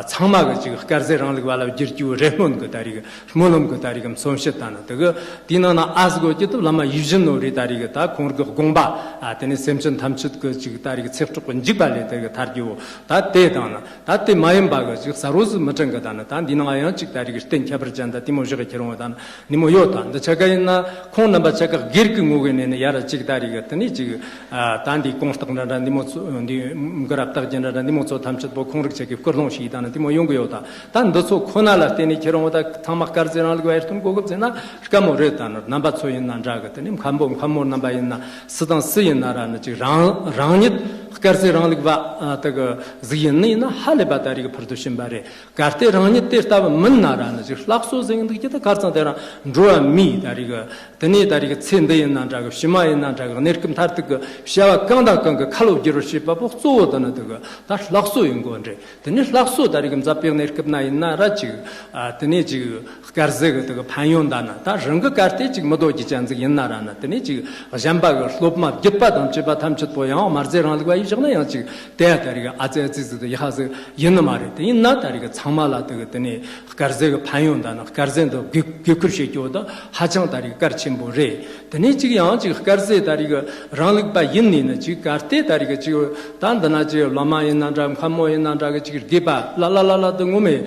ཚང་མ་གི་ཅིག་དཀར་ཟས་རིང་ལུགས་པ་ལ་བསྒྱུར་རྒྱུ་རེ་སྨོན་གི་ད་རེས་གི་སྨོན་ལམ་གི་ད་རེས་གི་མཚོན་བྱེད་ད་ནི་དེ་གི་དེའི་ནང་ན་ཨ་ཟིག་ཡོད་ཀྱི་དུ་བླ་མ་ཡིད་བཞིན་ནོར་བུའི་ད་རེས་གི་ད་ཁོང་གི་དགོངས་པ་ཨ་དེ་ནས་སེམས་ཅན་ཐམས་ཅད་གི་ཅིག་ད་རེས་གི་ཚེ་སྲོག་གི་འཇིགས་པ་ལས་དེ་གི་ཐར་རྒྱུ་ད་དེ་དང་ནི། ད་དེ་མ་ཡིན་པ་གི་ཅིག་གསལ་བོ་ཟིག་མི་དྲན་གི་ད་ནི་ད་འདི་ནང་ཡང་ཅིག་ད་རེས་གི་རྟེན་ཁྱད་པར་ཅན་ད་དེ་མོ་བཞག་གི་ཁྱེར་འོང་ད་ནི་མོ་ཡོད། ད་འདི་ཆ་ག་ཡིན་ན་ཁོང་རྣམ་པ་ཆ་ག་སྒེར་གི་ངོ་གི་ནས་ནི་ཡ་ར་ཅིག་ད་རེས་གི་དེ་ནས་ཅིག་ཨ་ད་འདི་གོང་རྟགས་འདྲ་འདྲ་འདི་མོ་ཚོ་འདི་མགུར་རབ་རྟགས་ཀྱི་འདྲ་འདྲ་འདི་མོ་ཚོ་ཐམས་ཅད་པོ་ཁོང་རིགས་ཆ་གི་སྐུལ་སློང་ཞིག་ད་ནི་དེ་མོ་ཡོང་གི་ཡོད། ད་ད་འདི་ཚོ་ཁོ་ན་ལ་བརྟེན་ནས་ཁྱེར་འོང་ད་ཚང་མ་དཀར་ཟས་རིང་ལུགས་པ་ཡར་ཐོན་གོ་སྐབས་ཟེར་ན་དཀའ་མོ་རེད། ད་ནི་རྣམ་པ་ཚོ་ཡིན་ན་འདྲ་གི་དེ་ནས་མཁན་པོ་མཁན་མོ་རྣམ་པ་ཡིན་ན་སུ་དང་སུ་ཡིན་ན་ར་ནི་ཅིག་རང་རང་ཉིད་དཀར་ཟས་རིང་ལུགས་པ་ཨ་དེ་གི་ཟིག་ཡིན་ནི་ཡིན་ན་ཧ་ལས་པ་ད་རེས་གི་ཕུལ་དུ་ཕྱིན་པ་རེད། གལ་ཏེ་རང་ཉིད་དེ་ལྟ་བུ་མིན་ན་ར་ནི་ཅིག་ལྷག་བསམ་ཟེར་གི་འདུག་ཀྱི་ད་ཁར་ཚང་དེ་རང་འགྲོ་བ་མིའི་ད་རེས་གི་དེ་ནས་ད་རེས་གི་ཚེ་འདི་ཡིན་ན་འདྲ་གི་ཕྱི་མ་ཡིན་ན་འདྲ་གི་གནས་སྐབས་མཐར་ཐུག་གི་བྱ་བ་གང་དང་གང་གི་ཁ་ལོ་བསྒྱུར་བར་བྱེད་པ་པོ་གཙོ་བོ་དེ་ནི་དེ་གི་ད་ལྷག་བསམ་ཡིན་དགོས་རེད། དེ་ནས་ལྷག་བསམ་ད་རེས་གི་མཛད་པའི་གནས་སྐབས་ན་ཡིན་ན་ར་ཅིག་ཨ་དེ་ནས་ཅིག་དཀར་ཟས་གི་དེ་གི་ཕན་ཡོན་ད་ན་ད་རང་གི་གལ་ཏེ་ཅིག་མི་འདོད་རྒྱུ་ཅན་ཟིག་ཡིན་ན་ར་ན་དེ་ནས་ཅིག་གཞན་པ་གི་སློབ་མ་བརྒྱུད་པ་དང་བཅས་པ་ཐམས་ཅད་པོ་ཡང་དམར་ཟས་རིང་ལུགས་པ་ཡིན་བཞག་ན་ཡང་ཅིག་དེ་ཡ་ད་རེས་གི་ཨ་ཙི་ཨ་ཙི་ཟིག་དེ་ཡ་ཧ་ཟིག་ཡིན་ནི་མ་རེད། དེ་ཡིན་ན་ད་རེས་གི་ཚང་མ་ལ་དེ་གི་དེ་ནས་དཀར་ཟས་གི་ཕན་ཡོན་ད་ན་དཀར་ཟས་འདི་དགོས་དགོས་ཁུར་བྱེད་རྒྱུ་ད་ཧ་ཅང་ད་རེས་གལ་ཆེན་པོ་རེད། དེ་ནས་ཅིག་ཡང་ཅིག་དཀར་ཟས་ད་རེས་གི་རིང་ལུགས་པ་ཡིན་ནི་ན་ཅིག་གལ་ཏེ་ད་རེས་གི་ཅིག་ད་འདི་ན་ཅིག་བླ་མ་ཡིན་ན་འདྲ་མཁན་མོ་ཡིན་ན་འདྲ་གི་ཅིག་དགེ་བ་ལ་ལ་ལ་ལ་དེ་ངོ་མས་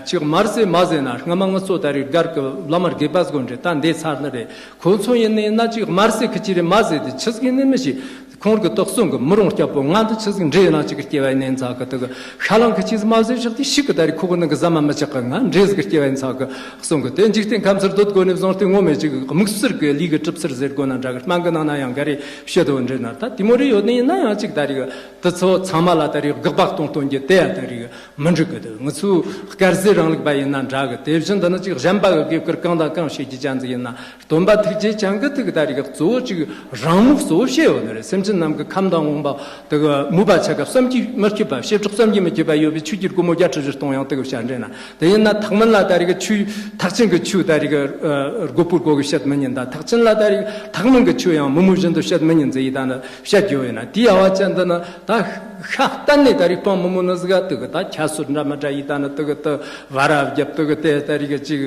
ཅིག་དམར་ཟས་མ་ཟོས་ན་སྔ་མ་ང་ཚོ་ད་རེས་སྒར་གི་བླ་མ་དགེ་བ་ཟིག་འདྲ་ད་འདས་ཚར་ནི་རེད། ཁོ་ཚོ་ཡིན་ནི་ན་ཅིག་དམར་ཟས་ཁི་ཅི་རེད་མ་ཟོས་དེ་ཆི་ཟིག་ཡིན་ནི་མི་ཤེས། ཁོང་གི་དོགས་ཟོན་གི་མི་རུང་སྐྱབས་པོ་ང་འདི་ཆི་ཟིག་འདྲེ་ཡིན་ན་ཅིག་གི་སྐྱེ་བ་ཡིན་ནའི་ཚ་གི་དུ་གི་ཤ་ལང་གི་ཆི་ཟིག་མ་ཟེར་ཞིག་དེ་ཤིག་གི་ད་རེས་ཁོ་གི་ནང་གི་ཟ་མ་མི་ཆག་གི་ང་འདྲེ་ཟིག་གི་སྐྱེ་བ་ཡིན་ཚ་གི་གསུང་གི་དེ་འཇིག་རྟེན་ཁམས་ཚུར་སྡོད་དགོ་ནས་བཟུང་སྟེ་ངོ་མས་ཅིག་དམིགས་བསལ་གི་ལུས་གི་གྲིབ་སེལ་ཟེར་དགོ་ན་འདྲ་གི་སྨན་གི་ནང་ན་ཡང་འགའ་རེ་བཤད་དོ་འདྲེ་ན་ད་དེ་མོ་རེ་ཡོད་ནི་ཡིན་ན་ཡང་ཅིག་ད་རེས་གི་དུ་ཚོ་ཚང་མ་ལ་ད་རེས་དགག་པ་གཏོང་གཏོང་གི་དེ་ཡ་ད་རེས་གི་མི་འགྲིག་གི་དུ་ང་ཚོའི་དཀར་ཟས་རིང་ལུགས་པ་ཡིན་ན་འདྲ་གི་དེ་བཞིན་དུ་ནི་ཅིག་གཞན་པ་གི་དགེ་བཀུར་གང་དང་གང་བྱེད་རྒྱུ་ཅན་ཟིག་ཡིན་ན། སྟོན་པ་ཐུགས་རྗེ་ཅན་གྱི་ཐུགས་ད་རེས་གཙོ་བོ་གཅིག་རང་མོས་གཙོ་བོ་བཤད་ཡོད་ནི་རེད། སེམས་ཅན་རྣམས་ཀྱི་ཁམས་དང་དབང་པོ་དེ་གི་མོས་པ་ཆ་ག་བསམ་གྱིས་མི་ཁྱབ་པ་བྱེ་བྲག་བསམ་གྱིས་མི་ཁྱབ་པ་ཡོད་པའི་ཆོས་ཀྱི་སྒོ་མོ་བརྒྱད་ཁྲི་བཞི་སྟོང་ཡང་དེ་གི་བཤད་འདྲེ་ན། དེ་ཡིན་ན་ཐེག་དམན་ལ་ད་རེས་ཀྱི་ཆོས་ཐེག་ཆེན་གྱི་ཆོས་ད་རེས་ཀྱི་རྒོད་པོའི་སྒོ་གི་བཤད་མི་ཉན་ད་ཐེག་ཆེན་ལ་ད་རེས་ཐེག་དམན་གྱི་ཆོས་ཡང་མི་མོས་བཞིན་དུ་བཤད་མི་ཉན་ཟེར་ཡི་ད་ནི་བཤད་རྒྱུ་ཡོད་ན་དེའི་ཨ་བ་ཅན་འདི་ནི་ད་ཤ་གཏན་ནས་ད་རེས་སྤང་མི་མོས་ནི་ཟིག་ག་དེ་གི་ད་ཁྱད་གསོད་འདྲ་མི་འདྲ་ཡི་ད་ནི་དེ་གི་དེ་བ་ར་བརྒྱབ་དེ་གི་དེ་ད་རེས་ཀྱི་ཅིག་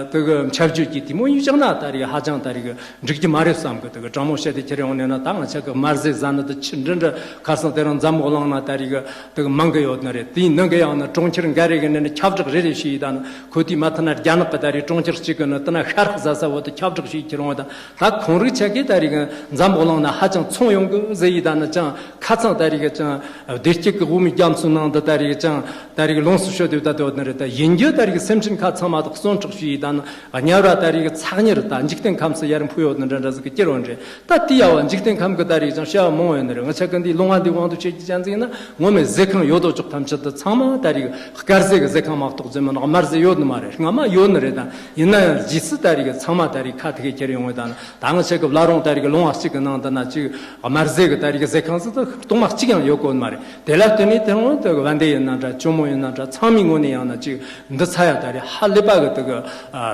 དེ་གི་འཆབ་བཅོས་ཀྱི་དེ་མོ་ཡིན་བཞག་ན་ད་རེས་ཧ་ཅང་ད་རེས་འགྲིག་གི་མ་རེད་བསམ་གི་དེ་གི་དྲང་མོ་བཤད་དེ་ཁྱེར་ཡོང་ནས་ན་ད་ང་ཆ་གི་དམར་ཟས་ཟ་ནི་དེ་ཆི་འདྲི་འདྲི་ཁ་སང་དེ་རིང་འཛམ་བུ་གླིང་ན་ད་རེས་གི་དེ་གི་མང་གི་ཡོད་ནི་རེད། དེའི་ནང་གི་ཡང་ན་གྲོང་ཁྱེར་འགའ་རེ་གི་ནས་ནི་ཁྱབ་བསྒྲགས་རེ་རེ་བྱས་ཡི་ད་ནི་ཁོ་དེའི་མ་མཐུན་ན་རྒྱ་ནག་གི་ད་རེས་གྲོང་ཁྱེར་གཅིག་གི་ནི་དེ་ན་ཤ་རག་ཟ་ས་བོ་དེ་ཁྱབ་བསྒྲགས་བྱས་ཁྱེར་ཡོང་ད་ད་ཁོང་རིགས་ཆ་གི་ད་རེས་གི་འཛམ་བུ་གླིང་ན་ཧ་ཅང་ཚོང་ཡོང་གི་ཟེར་ཡི་ད་ནི་ཅང་། ཁ་ཚང་ད་རེས་ཀྱང་བདེ་སྐྱིད་ཀྱི་དབུ་མའི་རྒྱ་མཚོའི་ནང་དུ་ད་རེས་ཀྱང་ད་རེས་ལོངས་སུ་སྤྱོད་དུས་ད་དོ་ནི་རེད། ད་ཡིན་རྒྱུ་ད་རེས་སེམས་ཅན་ཁ་ཚང་མ་དག་བརྩོན་འཕྲོག་ཞུས་ཡི་ད་ནི་དམྱལ་བ་ད་རེས་ཚ་གཉེར་ད་འཇིག་རྟེན་ཁམས་སུ་ཡར་འཕུར་ཡོད་ནི་འདྲ་འདྲ་ཟིག་གི་སྐྱེར་འོང་རེད། ད་དེ་ཡ་བ་འཇིག་རྟེན་ཁམས་ཀྱི་ད་རེས་ཀྱང་བྱ་བ་མང་བོ་ཡོད་ནི་རེད། ང་ཆ་ཀི་འདིའི་ལུང་བ་འདིའི་དབང་དུ་བྱེད་ཀྱི་ཅན་ཟིག་ཡིན་ན་ངོ་མའི་ཟས་ཁང་ཡོད་དོ་ཅོག་ཐམས་ཅད་དུ་ཚང་མ་ད་རེས་དཀར་ཟས་ཀྱི་ཟས་ཁང་མ་གཏོགས་ཟེར་མི་ནག་དམར་ཟས་ཡོད་ནི་མ་རེད། སྔ་མ་ཡོད་ནི་རེད། ད་ཡིན་ན་ཡང་རྗེས་སུ་ད་རེས་ཚང་མ་ད་རེས་ཁ་ཐུག་གི་ཁྱེར་ཡོང་བའི་ད་ནི། ད་ང་ཆ་གི་བླ་རུང་ད་རེས་ཀྱི་ལུང་བ་གཅིག་གི་ནང་དུ་ན་ཅིག་དམར་ཟས་ཀྱི་ད་རེས་ཀྱི་ཟས་ཁང་ཟིག་ཏུ་གཏོང་མ་གཅིག་ཡང་ཡོད་གོ་ནི་མ་རེད། དེ་ལ་བརྟེན་ནས་དེ་རིང་དེ་བན་དེ་ཡིན་ན་འདྲ་ཇོ་མོ་ཡིན་ན་འདྲ་ཚང་མའི་ངོས་ནས་ཡང་ན་ཅིག་འདི་ཚ་ཡ་ད་རེས་ཧ་ལས་པ་གི་དེ་གི་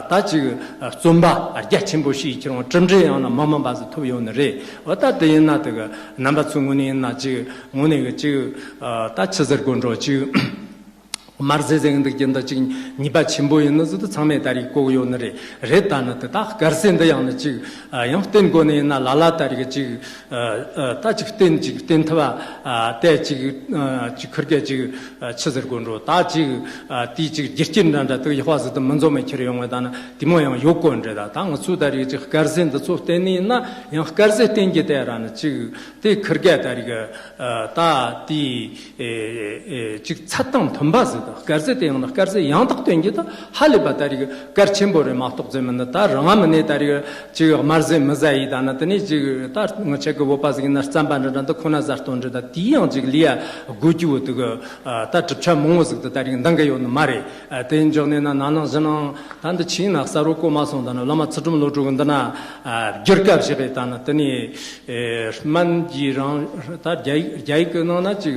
ད་ཅིག་བརྩོན་པ་རྒྱ་ཆེན་པོ་ཞིག་ཁྱེར་འོང་གྲུབ་འབྲས་ཡང་ན་མི་དམན་པ་ཟིག་ཐོབ་ཡོད་ནི་རེད། འོ་ད་དེ་ཡིན་ན་དེ་གི་རྣམ་པ་ཚོའི་ངོས་ནས་ཡིན་ན་ཅིག་ངོས་ནས་གི་ཅིག་ད་ཆི་ཟེར་དགོས་འགྲོ་ཅིག་དམར་ཟས་ཟེར་གི་འདུག་རྒྱུ་འདི་ཅིག་ཉེས་པ་ཆེན་པོ་ཡིན་ནི་ཟིག་ཏུ་ཚང་མས་ད་རེས་གོ་གི་ཡོད་ནི་རེད། རེད་ད་ནི་དེ་ད་དཀར་ཟས་འདི་ཡང་ནི་ཅིག་ཡང་བསྟེན་དགོས་ནི་ཡིན་ན་ལ་ལ་ད་རེས་ཅིག་ད་ཅིག་བསྟེན་ཅིག་བསྟེན་ཐུབ་པ་དེ་ཅིག་ཅིག་ཁུར་གེ་ཅིག་ཆི་ཟེར་དགོས་འགྲོ་ད་ཅིག་དེའི་ཅིག་རྒྱུ་རྐྱེན་འདྲ་འདྲ་དུ་ཡག་པ་ཟིག་ཏུ་མི་འཛོམས་མེད་ཁྱེར་ཡོང་བ་ད་ནི་དེ་མོ་ཡང་ཡོད་གོ་འདྲ་ད་ད་ང་ཚོ་ད་རེས་ཅིག་དཀར་ཟས་འདི་ཚོ་བསྟེན་ནི་ཡིན་ན་ཡང་དཀར་ཟས་བསྟེན་གི་དེ་ར་ནི་ཅིག་དེ་ཁུར་གེ་ད་རེས་ད་དེའི། ཨེ་ཨེ་ཅིག་ཚད་དང་མཐུན་པ་ཟིག་དང་དཀར་ཟས་དེ་ཡང་ན་དཀར་ཟས་ཡང་དག་བསྟེན་རྒྱུ་དང་ཧ་ལས་པ་ད་རེས་གལ་ཆེན་པོ་རེད་མ་གཏོགས་ཟེར་མིན་ནི་ད་རང་ང་མིན་ནས་ད་རེས་ཅིག་དམར་ཟས་མི་ཟ་ཡི་ད་ན་དེ་ནས་ཅིག་ད་ང་ཆ་གི་བོད་པ་ཟིག་ཡིན་ན་རྩམ་པ་འདྲ་འདྲ་འདི་ཁོ་ན་ཟ་སྟོན་འདྲ་ད་དེའི་ཡང་ཅིག་ལས་ཡ་དགོས་རྒྱུ་བོ་དུ་གི་ད་གྲུབ་ཆ་མང་བོ་ཟིག་ཏུ་ད་རེས་འདང་གི་ཡོད་ནི་མ་རེད། དེ་ཡིན་འཇོག་ནས་ན་ན་ནང་བཞིན་ནང་ད་འདི་ཆི་ཡིན་ན་གསར་བོ་གོ་མ་སོང་ད་ན་བླ་མ་ཚུལ་ཁྲིམས་བློ་གྲོས་གི་འདི་ན་རྒྱུར་སྐབས་བཞག་གི་ད་ན་དེ་ནས། ཨེ། སྨན་གྱི་རང་ད་རྒྱ་ཡིག་རྒྱ་ཡིག་གི་ནང་ན་ཅིག་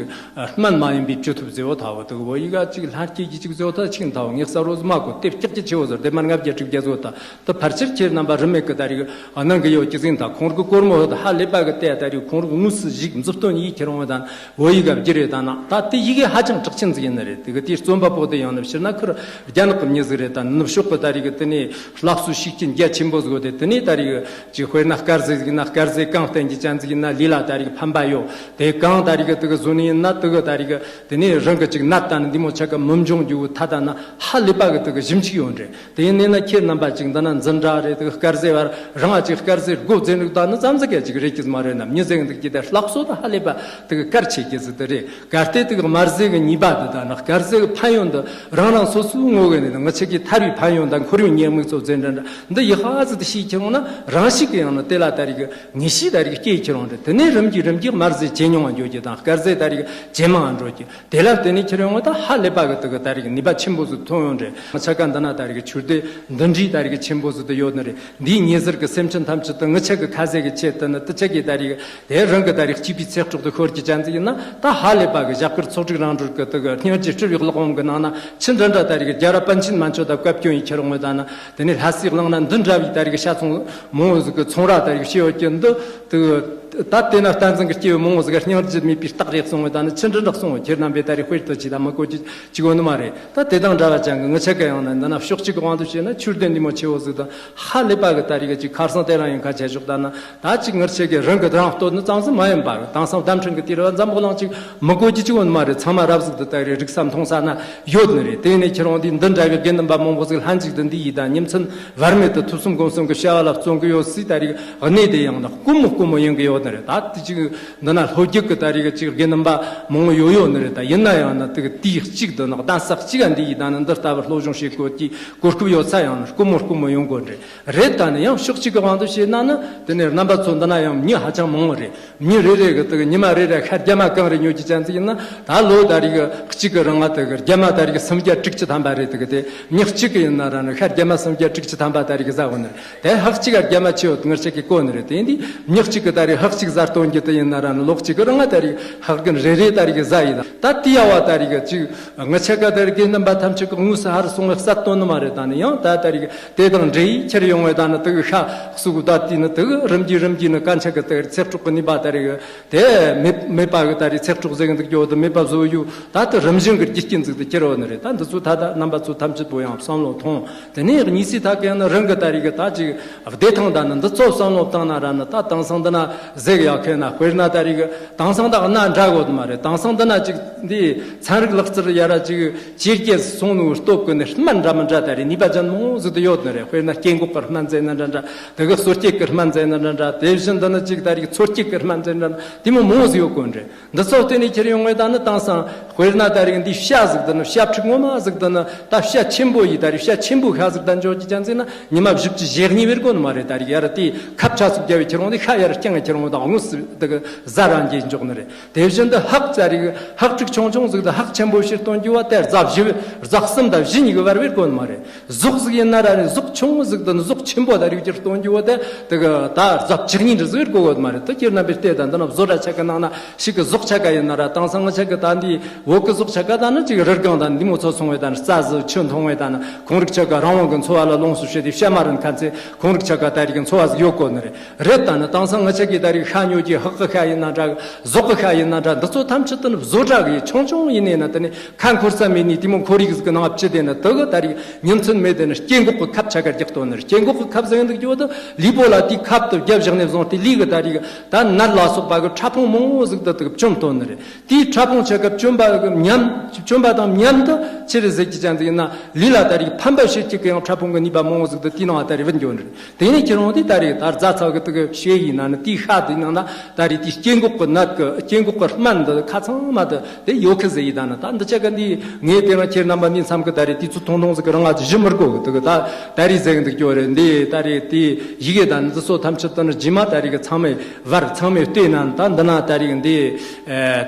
སྨན་མ་ཡིན་པའི་བཅོས་ཐབས་ཟེར་བ་ཐ་བོ་དུ་བོ་ཡིག་ག་ཅིག་ལྷན་སྐྱེས་ཀྱི་ཅིག་ཟེར་བ་ཐ་ཅིག་ཐ་བོ་ངེས་ས་རོ་ཟི་མ་གོ་དེབ་ཀྱག་ཀྱི་ཆེ་བོ་ཟེར་དེ་མར་ལྔ་བརྒྱ་དྲུག་བརྒྱ་ཟེར་བ་ཐ་དུ་ཕལ་ཆེར་ཁྱེད་རྣམ་པ་རིན་མེད་ཀི་ད་རིག་གནང་གི་ཡོད་ཀྱི་ཟིན་ཐ་ཁོང་རིག་གོར་མོ་ཧོ་ད་ཧ་ལས་པ་གི་ཏེ་ད་རིག་ཁོང་རིག་དངོས་སུ་ཞིག་མཛུབ་སྟོན་ཡིག་ཁྱེར་འོང་ད་བོ་ཡིག་ག་བསྒྱུར་རེ་ད་ན་ད་དེ་ཡིག་གི་ཧ་ཅང་གྲགས་ཆེན་ཟིག་ཡིན་ནི་རེད། དེ་གི་དེའི་རྩོམ་པ་པོ་དེ་ཡང་ནི་ཕྱིར་ན་ཁུར་རྒྱ་ནག་གི་མྱི་ཟིག་རེད། ད་ནུབ་ཕྱོགས་གི་ད་རིག་གི་དེ་ནས་སླར་གསོ་ཤུགས་རྐྱེན་རྒྱ་ཆེན་པོ་ཟིག་ཡོད་དེ་དེ་ནས་ད་རིག་གི་ཅིག་དཔེར་ན་དཀར་ཟས་ཟིག་ཡིན་ན་དཀར་ཟས་གང་བསྟན་གྱི་ཅན་ཟིག་ཡིན་ན་ལུས་ལ་ད་རིག་ཕན་པ་ཡོད། དེ་གང་ད་རིག་གི་དེ་གི་བཟོ་ནི་ཡིན་ན་དེ་གི་ད་རིག་གི་དེ་ནས་རང་གི་ཅིག་ནད་ད་ནི་འདི་མོ་ཆ་གི་མི་འབྱུང་རྒྱུ་ཐ་ད་ན་ཧ་ལས་པ་གི་དེ་གི་ཞིབ་འཇུག་ཡོད་རེད། དེ་ཡིན་ནས་ན་ཁྱེད་རྣམ་པ་ཅིག་འདི་ན་འཛིན་གྲྭ་རེད། དེ་གི་དཀར་ཟས་བར་རང་ཨ་ཅིག་དཀར་ཟས་སྒོ་འཛིན་རིག་ད་ནི་ཙམ་ཟིག་ག་ཅིག་རེད་ཀྱི་མ་རེད་ན་མྱི་ཟེར་གི་འདུག་ཀྱི་དེ་ལྷག་སོ་ད་ཧ་ལས་པ་དེ་གི་དཀར་ཆེ་ཀྱི་ཟིག་དེ་རེད། གལ་ཏེ་དེ་གི་དམར་ཟས་གི་ཉེས་པ་འདི་དག་ན་དཀར་ཟས་གི་ཕན་ཡོན་འདི་རང་རང་སོ་སོའི་ངོ་གི་ནས་ང་ཆ་གི་ཐར་བའི་ཕན་ཡོན་དང་ཁོར་ཡུག་ཉེས་དམིགས་ཚོ་འཛིན་འདྲ་འདྲ་འདི་ཡི་ཧ་ཟི་དུ་ཤེས་ཁྱེར་འོང་ན་རང་ཤིག་གི་ཡང་ན་དེ་ལ་ད་རིག་གི་ངེས་ཤེས་ད་རིག་གི་སྐྱེས་ཁྱེར་འོང་རེད། དེ་ནས་རིམ་གྱིས་རིམ་གྱིས་དམར་ཟས་ཇེ་ཉུང་བ་འགྱོ་རྒྱུ་དང་དཀར་ཟས་ད་རིག་ཇེ་མང་བ་འགྲོ་རྒྱུ་དེ་ལ་བརྟེན་ནས་ཁྱེར་འོང་ད་ཧ་ལས་པ་གི་དེ་གི་ད་རིག་ནུས་པ་ཆེན་པོ་ཟིག་ཐོན་ཡོང་རེད། ང་ཆ་ག་འདི་ན་ད་རིག་ཆུ་དེ་འདི་འདྲའི་ད་རིག་ཆེན་པོ་ཟིག་ཏུ་ཡོད་ནི་རེད། འདིའི་ཉེ་ཟུར་གྱི་སེམས་ཅན་ཐམས་ཅད་དུ་ངི་ཆ་གི་ཁ་ཟས་ཀྱི་ཆེད་དུ་ནི་དུ་ཆ་གི་ད་རིག་དེ་རང་གི་ད་རིག་སྐྱིད་པའི་ཚེ་སྲོག་ཏུ་ཤོར་གྱི་ཅན་ཟིག་ཡིན་ན་ད་ཧ་ལས་པ་གི་ཞབས་དཀར་ཚོགས་སྒྲིག་རང་གྲོལ་གི་དུ་གི་སྙིང་རྗེ་སྤྲུལ་བའི་གླེགས་བམ་གི་ནང་ན་ཆི་འདྲ་འདྲ་ད་རིག་རྒྱལ་རབས་པཎ་ཆེན་མན་ཆད་ད་བཀའ་བཀྱོན་ཡི་ཁྱེར་འོང་ད་ན་དེ་ནས་ལྷ་སའི་གླིང་ན་འདི་འདྲ་བའི་ད་རིག་ཤ་ཚོང་མང་བོ་ཟིག་གི་ཚོང་ར་ད་རིག་ཤི་ཡོད་ཀྱི་འདི་དུ་ད་དེ་ན་བསྟན་འཛིན་གི་སྐྱེས་བུ་མང་བོ་ཟིག་ག་སྙིང་རྗེ་མེད་པའི་རྟགས་རེད་གསུངས་བ་ད་ནི་ཆི་འདྲ་འདྲ་གསུངས་བ་ཁྱེད་རྣམ་པས་ད་རིག་དཔེར་དུ་ཅི་ད་མི་གོ་ཅི་ཅི་གོ་ནི་མ་རེད། ད་དེ་དང་འདྲ་བ་ཅན་གྱི་ངི་ཆ་ག་ཡང་ན་འདི་ན་ཕྱོགས་གཅིག་གི་དབང་དུ་བྱས་ན་ཆོས་ལྡན་འདི་མོ་ཆེ་བོ་ཟིག་དང་ཧ་ལས་པ་གི་ད་རིག་གི་ཅིག་ཁར་སང་དེ་རང་ཡིན་ཁ་ཆད་ཞོག་ད་ན་ད་ཅིག་ངི་ཆ་གི་རང་གི་རང་བསྟོད་ནི་ཙམ་ཟིག་མ་ཡིན་པ་དེང་སང་བརྡ་འཕྲིན་གི་དུས་རབས་འཛམ་བུ་གླིང་ཅིག་མི་གོ་རྒྱུ་ཅིག་ཡོད་ནི་མ་རེད། ཚང་མ་རབ་ཟིག་ཏུ་ད་རེས་རིག་ས་མཐོང་ས་ན་ཡོད་ནི་རེད། དེ་ནས་ཁྱེད་རང་འདི་འདི་འདྲ་བའི་དགེ་འདུན་པ་མང་པོ་ཟིག་ལྷན་ཅིག་ཏུ་འདི་ཡིས་དང་ཉིན་མཚན་བར་མེད་དུ་ཐོས་བསམ་སྒོམ་གསུམ་གི་བྱ་བ་ལ་བརྩོན་གི་ཡོད་སྲིད་ད་རིག་གནས་དེ་ཡང་ན་དཀོན་མོ་དཀོན་མོ་ཡིན་གི་ཡོད། རེད། ད་དེ་ཅིག་འདི་ན་ལྷོ་རྒྱུད་ཀྱི་ད་རིག་ཅིག་དགེ་འདུན་པ་མང་བོ་ཡོད་ཡོད་ནི་རེད། ད་ཡིན་ན་ཡང་ན་དེ་གི་དུས་གཅིག་ཏུ་ནི་གདན་ས་གཅིག་ག་འདི་ཡི་ད་ནི་འདི་ལྟ་བུར་སློབ་སྦྱོང་བྱེད་དགོས་ཀྱི་གོ་སྐབས་ཡོད་ས་ཡང་ན་དཀོན་མོ་དཀོན་མོ་ཡོང་དགོས་རེད། རེད། ད་ནི་ཡང་ཕྱོགས་གཅིག་གི་དབང་དུ་བྱས་ན་ནི་དེ་ནས་རྣམ་པ་ཚོ་འདི་ན་ཡང་མི་ཧ་ཅང་མང་བོ་རེད། མི་རེ་རེ་གི་དེ་གི་ཉི་མ་རེ་རེ་ཤ་རྒྱ་མ་གང་རེ་ཉོ་རྒྱུ་ཅན་ཟིག་ཡིན་ན། ད་ལོ་ད་རིག་གཅིག་གི་རིང་ང་དེ་གི་རྒྱ་མ་ད་རིག་སུམ་བརྒྱ་དྲུག་ཅུ་ཐམ་པ་རེད། དེ་གི་དེ་མི་གཅིག་གི་ཡིན་ན་ར་ནི་ཤ་རྒྱ་མ་སུམ་བརྒྱ་དྲུག་ཅུ་ཐམ་པ་ད་རིག་ཟ་གོ་ནི་རེད། དེ་ཧག་གཅིག་ག་རྒྱ་མ་ཆེ་བོ་ངར་ཆ་གི་གོ་ནི་རེད། དེ་འདི་མྱི་གཅིག་གི་ད་རིག་ཧག་གཅིག་ཟ་སྟོན་རྒྱུ་དེ་ཡིན་ན་ར་ནི་ལོ་གཅིག་གི་རིང་ང་ད་རིག་ཧག་གི་རེ་རེ་ད་རིག་ཟ་ཡིན། ད་དེ་ཡ་བ་ད་རིག་ཅིག་ངར་ཆ་ག་ད་རིག་དགེ་འདུན་པ་ཐམས་ཅད་གི་དངོས་སུ་ཧར་སོང་བའི་གསར་སྟོན་ནི་མ་རེད། ད་ནི་ཡང་ད་ད་རིག་དེ་དང་འབྲེལ་ཡིག་ཁྱེར་ཡོང་བའི་ད་ནི་དེ་གི་ཤ་གསུག་ད་དེ་ནི་དེ་གི་རིམ་གྱིས་རིམ་གྱིས་ནི་སྐད་ཆ་གི་དེ་གི་ཚེ་སྲོག་གི་ནུས་པ་ད་རིག་དེ་མེད་མེད་པ་གི་ད་རིག་ཚེ་སྲོག་ཟེར་གི་འདུག་རྒྱུ་དེ་མེད་པ་བཟོ་ཡུ་ད་དེ་རིམ་བཞིན་གི་རྒྱུ་རྐྱེན་ཟིག་ཏུ་གྱུར་བ་ནི་རེད། ད་འདི་ཚོ་ད་ད་རྣམ་པ་ཚོ་ཐམས་ཅད་པོ་ཡང་བསམ་བློ་ཐོངས། དེ་ནས་གཉིས་སྲིད་ཐག་གི་ཡང་ན་རང་གི་ད་རིག་གི་ད་ཅིག་བདེ་ཐང་ད་ནི་འདི་ཚོ་བསམ་བློ་བཏང་ན་ར་ནི་ད་དེང་སང་འདི་ན་ཟེར་གི་ཡག་ཁེ་ན། དཔེར་ན་ད་རིག་གི་དེང་སང་ད་གནའ་འདྲ་གོ་མ་རེད། དེང་སང་འདི་ན་ཅིག་འདི་ཚན་རིག་ལག་རྩལ་ཡ་ར་ཅིག་ཇེ་རྒྱས་སོང་ནོ་སྟོབས་ཀྱི་ནི་སྨན་འདྲ་མི་འདྲ་ད་རེད། ནུས་པ་ཅན་མང་ཟིག་ཏུ་ཡོད་ནི་རེད། དཔེར་ན་སྐྱེ་འགོག་གི་སྨན་ཟེར་ན་འདྲ་འདྲ། དེ་གི་གསོ་སྐྱེད་ཀྱི་སྨན་ཟེར་ན་འདྲ་འདྲ། དེ་བཞིན་དུ་ནི་ཅིག་ད་རིག་འཚོ་སྐྱེད་ཀྱི་སྨན་ཟེར་ན་འདྲ་དེ་མོ་མང་ཟིག་ཡོད་གོ་ནི་རེད། འདི་ཚོ་བརྟེན་ནས་ཁྱེར་ཡོང་བས་ད་ནི་དེང་སང་དཔེར་ན་ད་རིག་འདི་བྱ་ཟིག་ད་ནི་བྱ་ཕྲུག་ངོ་མ་ཟིག་ད་ནི་ད་བྱ་ཆེན་པོ་ཡི་ད་རིག་བྱ་ཆེན་པོ་ཤ་ཟིག་ད་འཇོག་གི་ཅན་ཟིག་ན་ཉི་མ་བཞི་བཅུ་ཞེ་གཉིས་བེར་གོ་ནི་མ་རེད། ད་རིག་ཡ་ར་དེ་ཁབ་ཆ་ཟིག་རྒྱབ་བས་ཁྱེར་ཡོང་དེ་ཤ་ཡ་ར་རྐྱང་ངེ་ཁྱེར་ཡོང་དང་དངོས་སུ་དེ་གི་ཟ་ར་འགྱེལ་འཇོག་ནི་རེད། དེ་བཞིན་དུ་ཧག་ཙ་རིག་ཧག་ཕྲུག་ཆུང་ཆུང་ཟིག་དང་ཧག་ཆེན་པོ་ཕྱིར་གཏོང་རྒྱུ་བ་དེ་རྫ་བཞི་རྫ་གསུམ་དང་བཞི་གཉིས་ཀྱི་བར་བའི་དགོས་མ་རེད། གཟུགས་ཟིག་ཡིན་ན་ར་རེད། གཟུགས་ཆུང་ཟིག་དང་གཟུགས་ཆེན་པོ་དང་རིགས་ཕྱིར་གཏོང་རྒྱུ་བ་དེ་དེ་གི་ད་རྫ་བཅུ་གཉིས་འདྲ་ཟིག་དགོས་གོ་མ་རེད། དེ་ཁྱེད་རྣམ་པས་བལྟས་དང་འདི་ན་བཟོ་གྲྭ་ཆ་ག་ནང་ན་ཞིག་གི་གཟུགས་ཆ་ག་ཡིན་ན་ར། དེང་སང་ང་ཆ་གི་ད་འདི་བོད་གི་གཟུགས་ཆ་ག་ད་ནི་ཅིག་རི་སྒང་དང་འདི་མོ་ཚོ་སོང་བས་ད་ནི་རྩྭ་ཟིག་ཆུ་འཐུང་བས་ད་ནི་ཁོང་རིགས་ཆ་ག་རང་དབང་གི་འཚོ་བ་ལ་ལོངས་སུ་སྤྱད་དེ་བྱ་མ་རུ་ཁ་ཚེ་ཁོང་རིགས་ཆ་ག་ད་རིག་གི་འཚོ་བ་ཟིག་ཡོད་གོ་ནི་རེད། རེད། ད་ནི་དེང་སང་ང་ཆ་གི་ད་རིག་ཤ་ཉོ་རྒྱུའི་ཧག་གི་ཤ་ཡིན་ན་འདྲ་གི་ཟོག་གི་ཤ་ཡིན་ན་འདྲ། འདི་ཚོ་ཐམས་ཅད་དུ་ནི་བཟོ་གྲྭ་གི་ཆུང་ཆུང་ཡིན་ནས་ན་དེ་ནི་ཁ་འཁོར་ས་མེད་ནི་དེ་མོ་ཁོར་ཡུག་ཟིག་གི་ནང་བཅུ་དེ་ནི་དེ་གི་ད་རིག་ཉིན་མཚན་མེད་དེ་ནི་སྐྱེ་འགོག་གི་ཁབ་ཆ་ག་རྒྱག་གཏོང་ནི་རེད། སྐྱེ་འགོག་གི་ཁབ་ཟེར་གི་འདུག་རྒྱུ་བོ་དེ་ལུས་པོ་ལ་དེའི་ཁབ་དེ་བརྒྱབ་བཞག་ནས་བཟུང་སྟེ་ལུས་གི་ད་རིག་ད་ནད་ལ་སོགས་པ་གི་ཕྲ་ཕུང་མང་བོ་ཟིག་དེ་དེ་གི་བཅོམ་གཏོང་ནི་རེད། དེའི་ཕྲ་ཕུང་ཆ་ག་བཅོམ་པ་གི་མཉམ་བཅོམ་པ་དང་མཉམ་དུ་ཆི་རེད་ཟེར་གྱི་ཅན་ཟིག་ཡིན་ན་ལུས་ལ་ད་རིག་ཕན་པ་བྱེད་ཀྱི་གི་ཡང་ཕྲ་ཕུང་གི་ནུས་པ་མང་བོ་ཟིག་དེ་དེའི་ནང་ད་རིག་བུད་འགྱོ་ནི་རེད། དེ་ནས་ཁྱེད་རང་དེ་ད་རེས་ད་རྫ་ཚ་གི་དེ་གི་བྱེ་ཡིན་ན་ནི་དེའི་ཤ་དེ་ནང་ན་ད་རེས་དེའི་སྐྱེ་འགོག་གི་ནད་གི་སྐྱེ་འགོག་གི་སྨན་འདི་ཁ་ཚང་མ་དེ་དེ་ཡོད་གི་ཟེར་ཡིན་ད་ནི། ད་འདི་ཆ་ག་འདི་ངས་དེ་རིང་ཁྱེད་རྣམ་པ་འདི་མཚམས་གི་ད་རེས་དུས་ཚོད་ཐུང་ཐུང་ཟིག་གི་རིང་ང་ཞུ་མི་དགོས་གི། དེ་གི་ད་ད་རེས་ཟེར་གི་འདུག་རྒྱུ་རེད། འདི་ད་རེས་དེ་ཡི་གེ་ད་ནི་འདི་ཚོ་ཐམས་ཅད་དེ་ནི་རྗེས་མ་ད་རེས་གི་ཚང་མས་བར་ཚང་མས་བལྟས་ན་ད་འདི་ན་ད་རེས་འདི་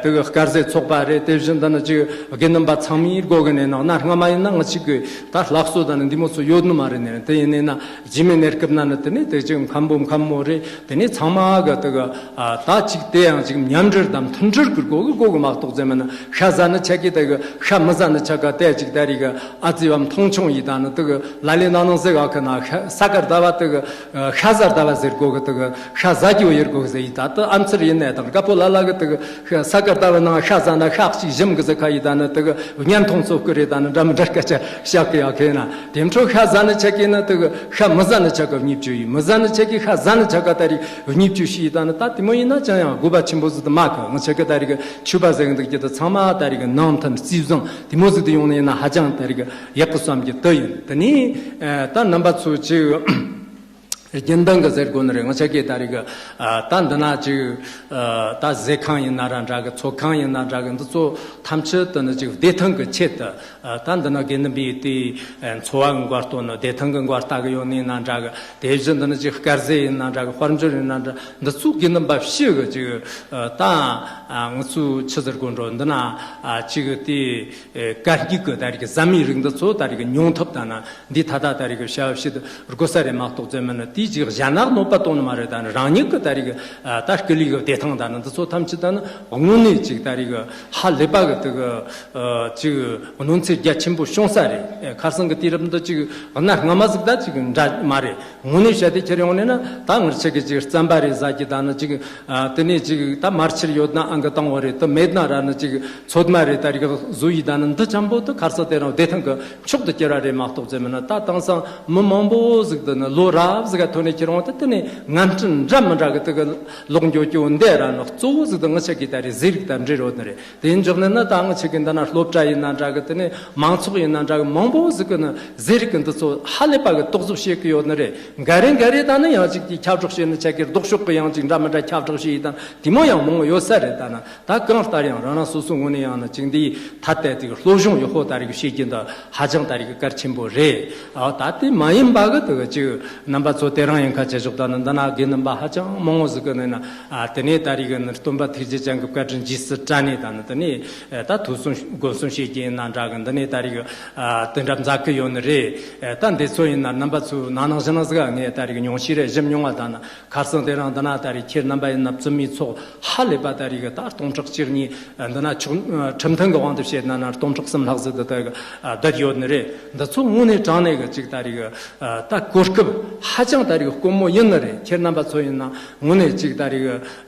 དེ་གི་དཀར་ཟས་ཚོགས་པ་རེད། དེ་བཞིན་དེ་ནི་ཅིག་དགེ་འདུན་པ་ཚང་མས་དགོས་གི་ནས་ནང་ན་སྔ་མ་ཡིན་ན་ང་ཅིག་གི་ད་ལྷག་བསྡུ་ད་ནི་འདི་མོ་ཚོ་ཡོད་ནི་མ་རེད་ནས། དེ་ཡིན་ནས་ན་རྗེས་མའི་གནས་སྐབས་ན་ནི་དེ་ནས་དེ་ཅིག་མཁན་པོ་མཁན་མོ་རེད། དེ་ནས་ཚང་མ་གི་དེ་གི་ད་ཅིག་དེ་ཡང་ཅིག་མཉམ་འབྲེལ་དང་མཐུན་སྒྲིལ་གི་དགོས་གི་དགོས་གི་མ་གཏོགས་ཟེར་མིན་ན་ཤ་ཟ་ནི་ཆ་གི་དེ་གི་ཤ་མི་ཟ་ནི་ཆ་ག་དེ་ཅིག་ད་རེས་གི་ཨ་ཙི་བ་མཐོང་ཆུང་ཡིན་ད་ནི་དེ་གི་ལ་ལས་ན་ནང་ཟེར་ག་ཁ་ན་ཤ་ས་ཀར་ཟླ་བ་དེ་གི་ཤ་ཟ་ཟླ་བ་ཟེར་དགོས་གི། དེ་གི་ཤ་ཟ་རྒྱུ་ཡེར་དགོས་གི་ཟེར་ཡིན། ད་དེ་ཨ་མཚར་ཡིན་ནས་དང་དཀར་པོ་ལ་ལ་གི་དེ་གི་ཤ་ས་ཀར་ཟླ་བ་ནང་ཤ་ཟ་ན་ཤ་གཅིག་ཞིམ་གི་ཟེར་ཁ་ཡིན་ད་ནི་དེ་གི་བརྙན་ཐུང་ཚོ་གི་རེད། ད་ནི་འདྲ་མི་འདྲ་སྐད་ཆ་བཤད་གི་ཡག་གི་ན། དེ་འཕྲོ་ཤ་ཟ་ནི་ཆ་གི་ན་དེ་གི་ཤ་མི་ཟ་ནི་ཆ་གི་བརྙས་བཅོས་ཡིན། མི་ཟ་ནི་ཆ་གི་ཤ་ཟ་ནི་ཆ་ག་ད་རེས་བརྙས་བཅོས་ཤི་ཡིན་ད་ནི། ད་དེ་མོ་ཡིན་ན་ཅང་ཡང་དགོས་པ་ཆེན་པོ་ཟིག་ཏུ་མ་གི། ང་ཆ་གི་ད་རེས་གི་ཆོས་པ་ཟེར་གི་འདུག་རྒྱུ་དེ་ཚང་མ་ད་རེས་གི་ནང་མཐུན་རྩིས་བཟང་དེ་མོ་ཟིག་ཏུ་ཡོང་ནི་ཡིན་ན་ཧ་ཅང་ད་རེས་གི་ཡག་གི་བསམ་རྒྱུ་དེ་ཡིན། དེ་ནས་ད་རྣམ་པ་ཚོ་ཅིག་རྒྱུན་ལྡན་གི་ཟེར་དགོས་ནི་རེད། ང་ཆ་གི་ད་རེས་གི་ད་འདི་ན་ཅིག་ད་ཟས་ཁང་ཡིན་ན་ར་འདྲ་གི། ཚོགས་ཁང་ཡིན་ན་འདྲ་གི། འདི་ཚོ་ཐམས་ཅད་དུ་ནི་ཅིག་བདེ་ཐང་གི་ཆེད་དུ། ད་འདི་ན་དགེ་འདུན་པའི་དེའི་འཚོ་བ་གི་མགོ་སྟོན་ནི་བདེ་ཐང་གི་མགོ་ལྟ་གི་ཡོད་ནི་ཡིན་ན་འདྲ་གི། དེ་བཞིན་འདི་ནི་ཅིག་དཀར་ཟས་ཡིན་ན་འདྲ་གི། དཔལ་འབྱོར་ཡིན་ན་འདྲ། འདི་ཚོ་དགེ་འདུན་པ་ཕྱི་གི་ཅིག་ད་ང་ཚོའི་ཆི་ཟེར་དགོས་འགྲོ། འདི་ན་ཅིག་དེ་གད་སྙིགས་གི་ད་རེས་གི་ཟ་མའི་རིགས་འདི་ཚོ་ད་རེས་གི་ཉུང་ཐབས་ད་ན། འདི་ད་ལྟ་ད་རེས་གི་བྱ་བ་བྱེད་དགོས་ས་རེད་མ་གཏོགས་ཙམ་མིན་ན། དེའི་ཅིག་གཞན་ན་གནོད་པ་གཏོང་ནི་མ་རེད། ད་ནི་རང་ཉིད་གི་ད་རེས་གི་ད་སྐུ་ལུས་གི་བདེ་ཐང་ད་ནི་འདི་ཚོ་ཐམས་ཅད་ད་ནི་དངོས་གནས་ཅིག་ད་རེས་གི་ཧ་ལས་པ་གི་དེ་གི་ཅིག་གནོད་འཚེ་རྒྱ་ཆེན་པོ་བྱུང་ས་རེད། ཁ་སང་གི་དུས་རབས་འདི་ཅིག་གནའ་སྔ་མ་ཟིག་ད་ཅིག་འདྲ་མ་རེད། དངོས་གནས་བཤད་དེ་ཁྱེར་ཡོང་ནས་ན་ད་ངར་ཆ་གི་ཅིག་རྩམ་པ་རེ་ཟ་གི་ད་ནི་ཅིག་དེ་ནས་ཅིག་ད་མར་ཕྱིར་ཡོད་ན་ཨང་གི་བཏང་བ་རེད། དེ་མེད་ན་ར་ནི་ཅིག་ཚོད་མ་རེ་ད་རིག་བཟོ་ཡི་ད་ནི་འདི་ཅམ་པོ་དེ་ཁར་ས་དེ་རང་བདེ་ཐང་གི་མཆོག་ཏུ་གྱུར་བ་རེད་མ་གཏོགས་ཙམ་མིན་ན། ད་དེང་སང་མི་མང་པོ་ཟིག་དེ་ནི་ལོ་རབས་ཟིག་ག་ ཐོག་ནས་ཁྱེད་རང་དེ་དེ་ནས་ངན་སྐྲན་འདྲ་མི་འདྲ་གི་དེ་གི་ལོག་འགྱོ་རྒྱུ་འདི་ར་ནི་གཙོ་བོ་ཟིག་དེ་ང་ཆ་གི་ད་རེས་ཟས་རིགས་དང་འབྲེལ་ཡོད་ནི་རེད། དེ་ཡིན་འཇོག་ནི་ན་ད་ང་ཆ་གི་འདི་ན་སློབ་གྲྭ་ཡིན་ན་འདྲ་གི། དེ་ནས་མང་ཚོགས་ཡིན་ན་འདྲ་གི། མང་པོ་ཟིག་གི་ནི་ཟས་རིགས་གི་འདི་ཚོ་ཧ་ལས་པ་གི་དོགས་གཟོད་བྱེད་གི་ཡོད་ནི་རེད། འགའ་རེ་འགའ་རེ་ད་ནི་ཡང་ཅིག་གི་ཁྱབ་བསྒྲགས་བྱེད་ནི་ཆ་གི་ལྡོག་ཕྱོགས་གི་ཡང་ཅིག་འདྲ་མི་འདྲ་ཁྱབ་བསྒྲགས་བྱེད་ཡིན་ད་དེ་མོ་ཡང་མང་བོ་ཡོད་ས་རེད། ད་ནི་ད་གང་ལྟར་ཡང་རང་རང་སོ་སོའི་ངོས་ནས་ཡང་ནི་ཅིག་འདིའི་ཐད་དེ་དེ་གི་སློབ་སྦྱོང་ཡག་པོ་ད་རེས་གི་བྱེད་རྒྱུ་འདི་ཧ་ཅང་ད་རེས་གི་གལ་ཆེན་པོ་རེད། ཨ་ད་དེ་མ་ཡིན་པ་གི་དེ་གི་ཅིག་རྣམ་པ་ཚོ་དེ་རིང་ཡིན་ཁ་ཆེ་ཞོག་ད་ནི་འདི་ན་དགེ་འདུན་པ་ཧ་ཅང་མང་བོ་ཟིག་གི་ནི་ན། ཨ་དེ་ནས་ད་རེས་གི་ནི་སྟོན་པ་ཐུགས་རྗེ་ཅན་གི་བཀའ་དྲིན་རྗེས་སུ་དྲན་ནས་ད་ནི་དེ་ནས་ཨ་ད་ཐོས་བསམ་སྒོམ་གསུམ་བྱེད་རྒྱུ་ཡིན་ན་འདྲ་གི། འདི་ནས་ད་རེས་གི་ཨ་དེ་འདྲ་མཛད་གི་ཡོད་ནི་རེད། ཨ་ད་འདི་ཚོ་ཡིན་ན་རྣམ་པ་ཚོ་ན་ནིང་གཞེས་ནིང་ཟིག་ག་ངས་ད་རེས་གི་ཉུང་ཤས་རེ་ཞིབ་མྱོང་བ་ད་ནི། ཁ་སང་དེ་རིང་འདི་ན་ད་རེས་ཁྱེད་རྣམ་པ་ཡིན་ན་བཙུན་མའི་ཚོགས་ཧ་ལས་པ་ད་རེས་གི་ད་སྟོང་ཕྲག་གཅིག་གཉིས་འདི་ན་ཆོག་ཁྲིམས་མཐུན་གི་དབང་དུ་བྱས་ན་ན་སྟོང་ཕྲག་གསུམ་ལྷག་ཟིག་ཏུ་ད་གི་བསྡད་ཡོད་ནི་རེད། འདི་ཚོ་དངོས་གནས་དྲང་གནས་གི་ཅིག་ད་རེས་གི་ད་གོ་སྐབས་ཧ་ཅང་ད་རེས་གི་དཀོན་མོ་ཡིན་ནི་རེད། ཁྱེད་རྣམ་པ་ཚོ་ཡིན་ན་དངོས་གནས་ཅིག་ད་རེས་གི་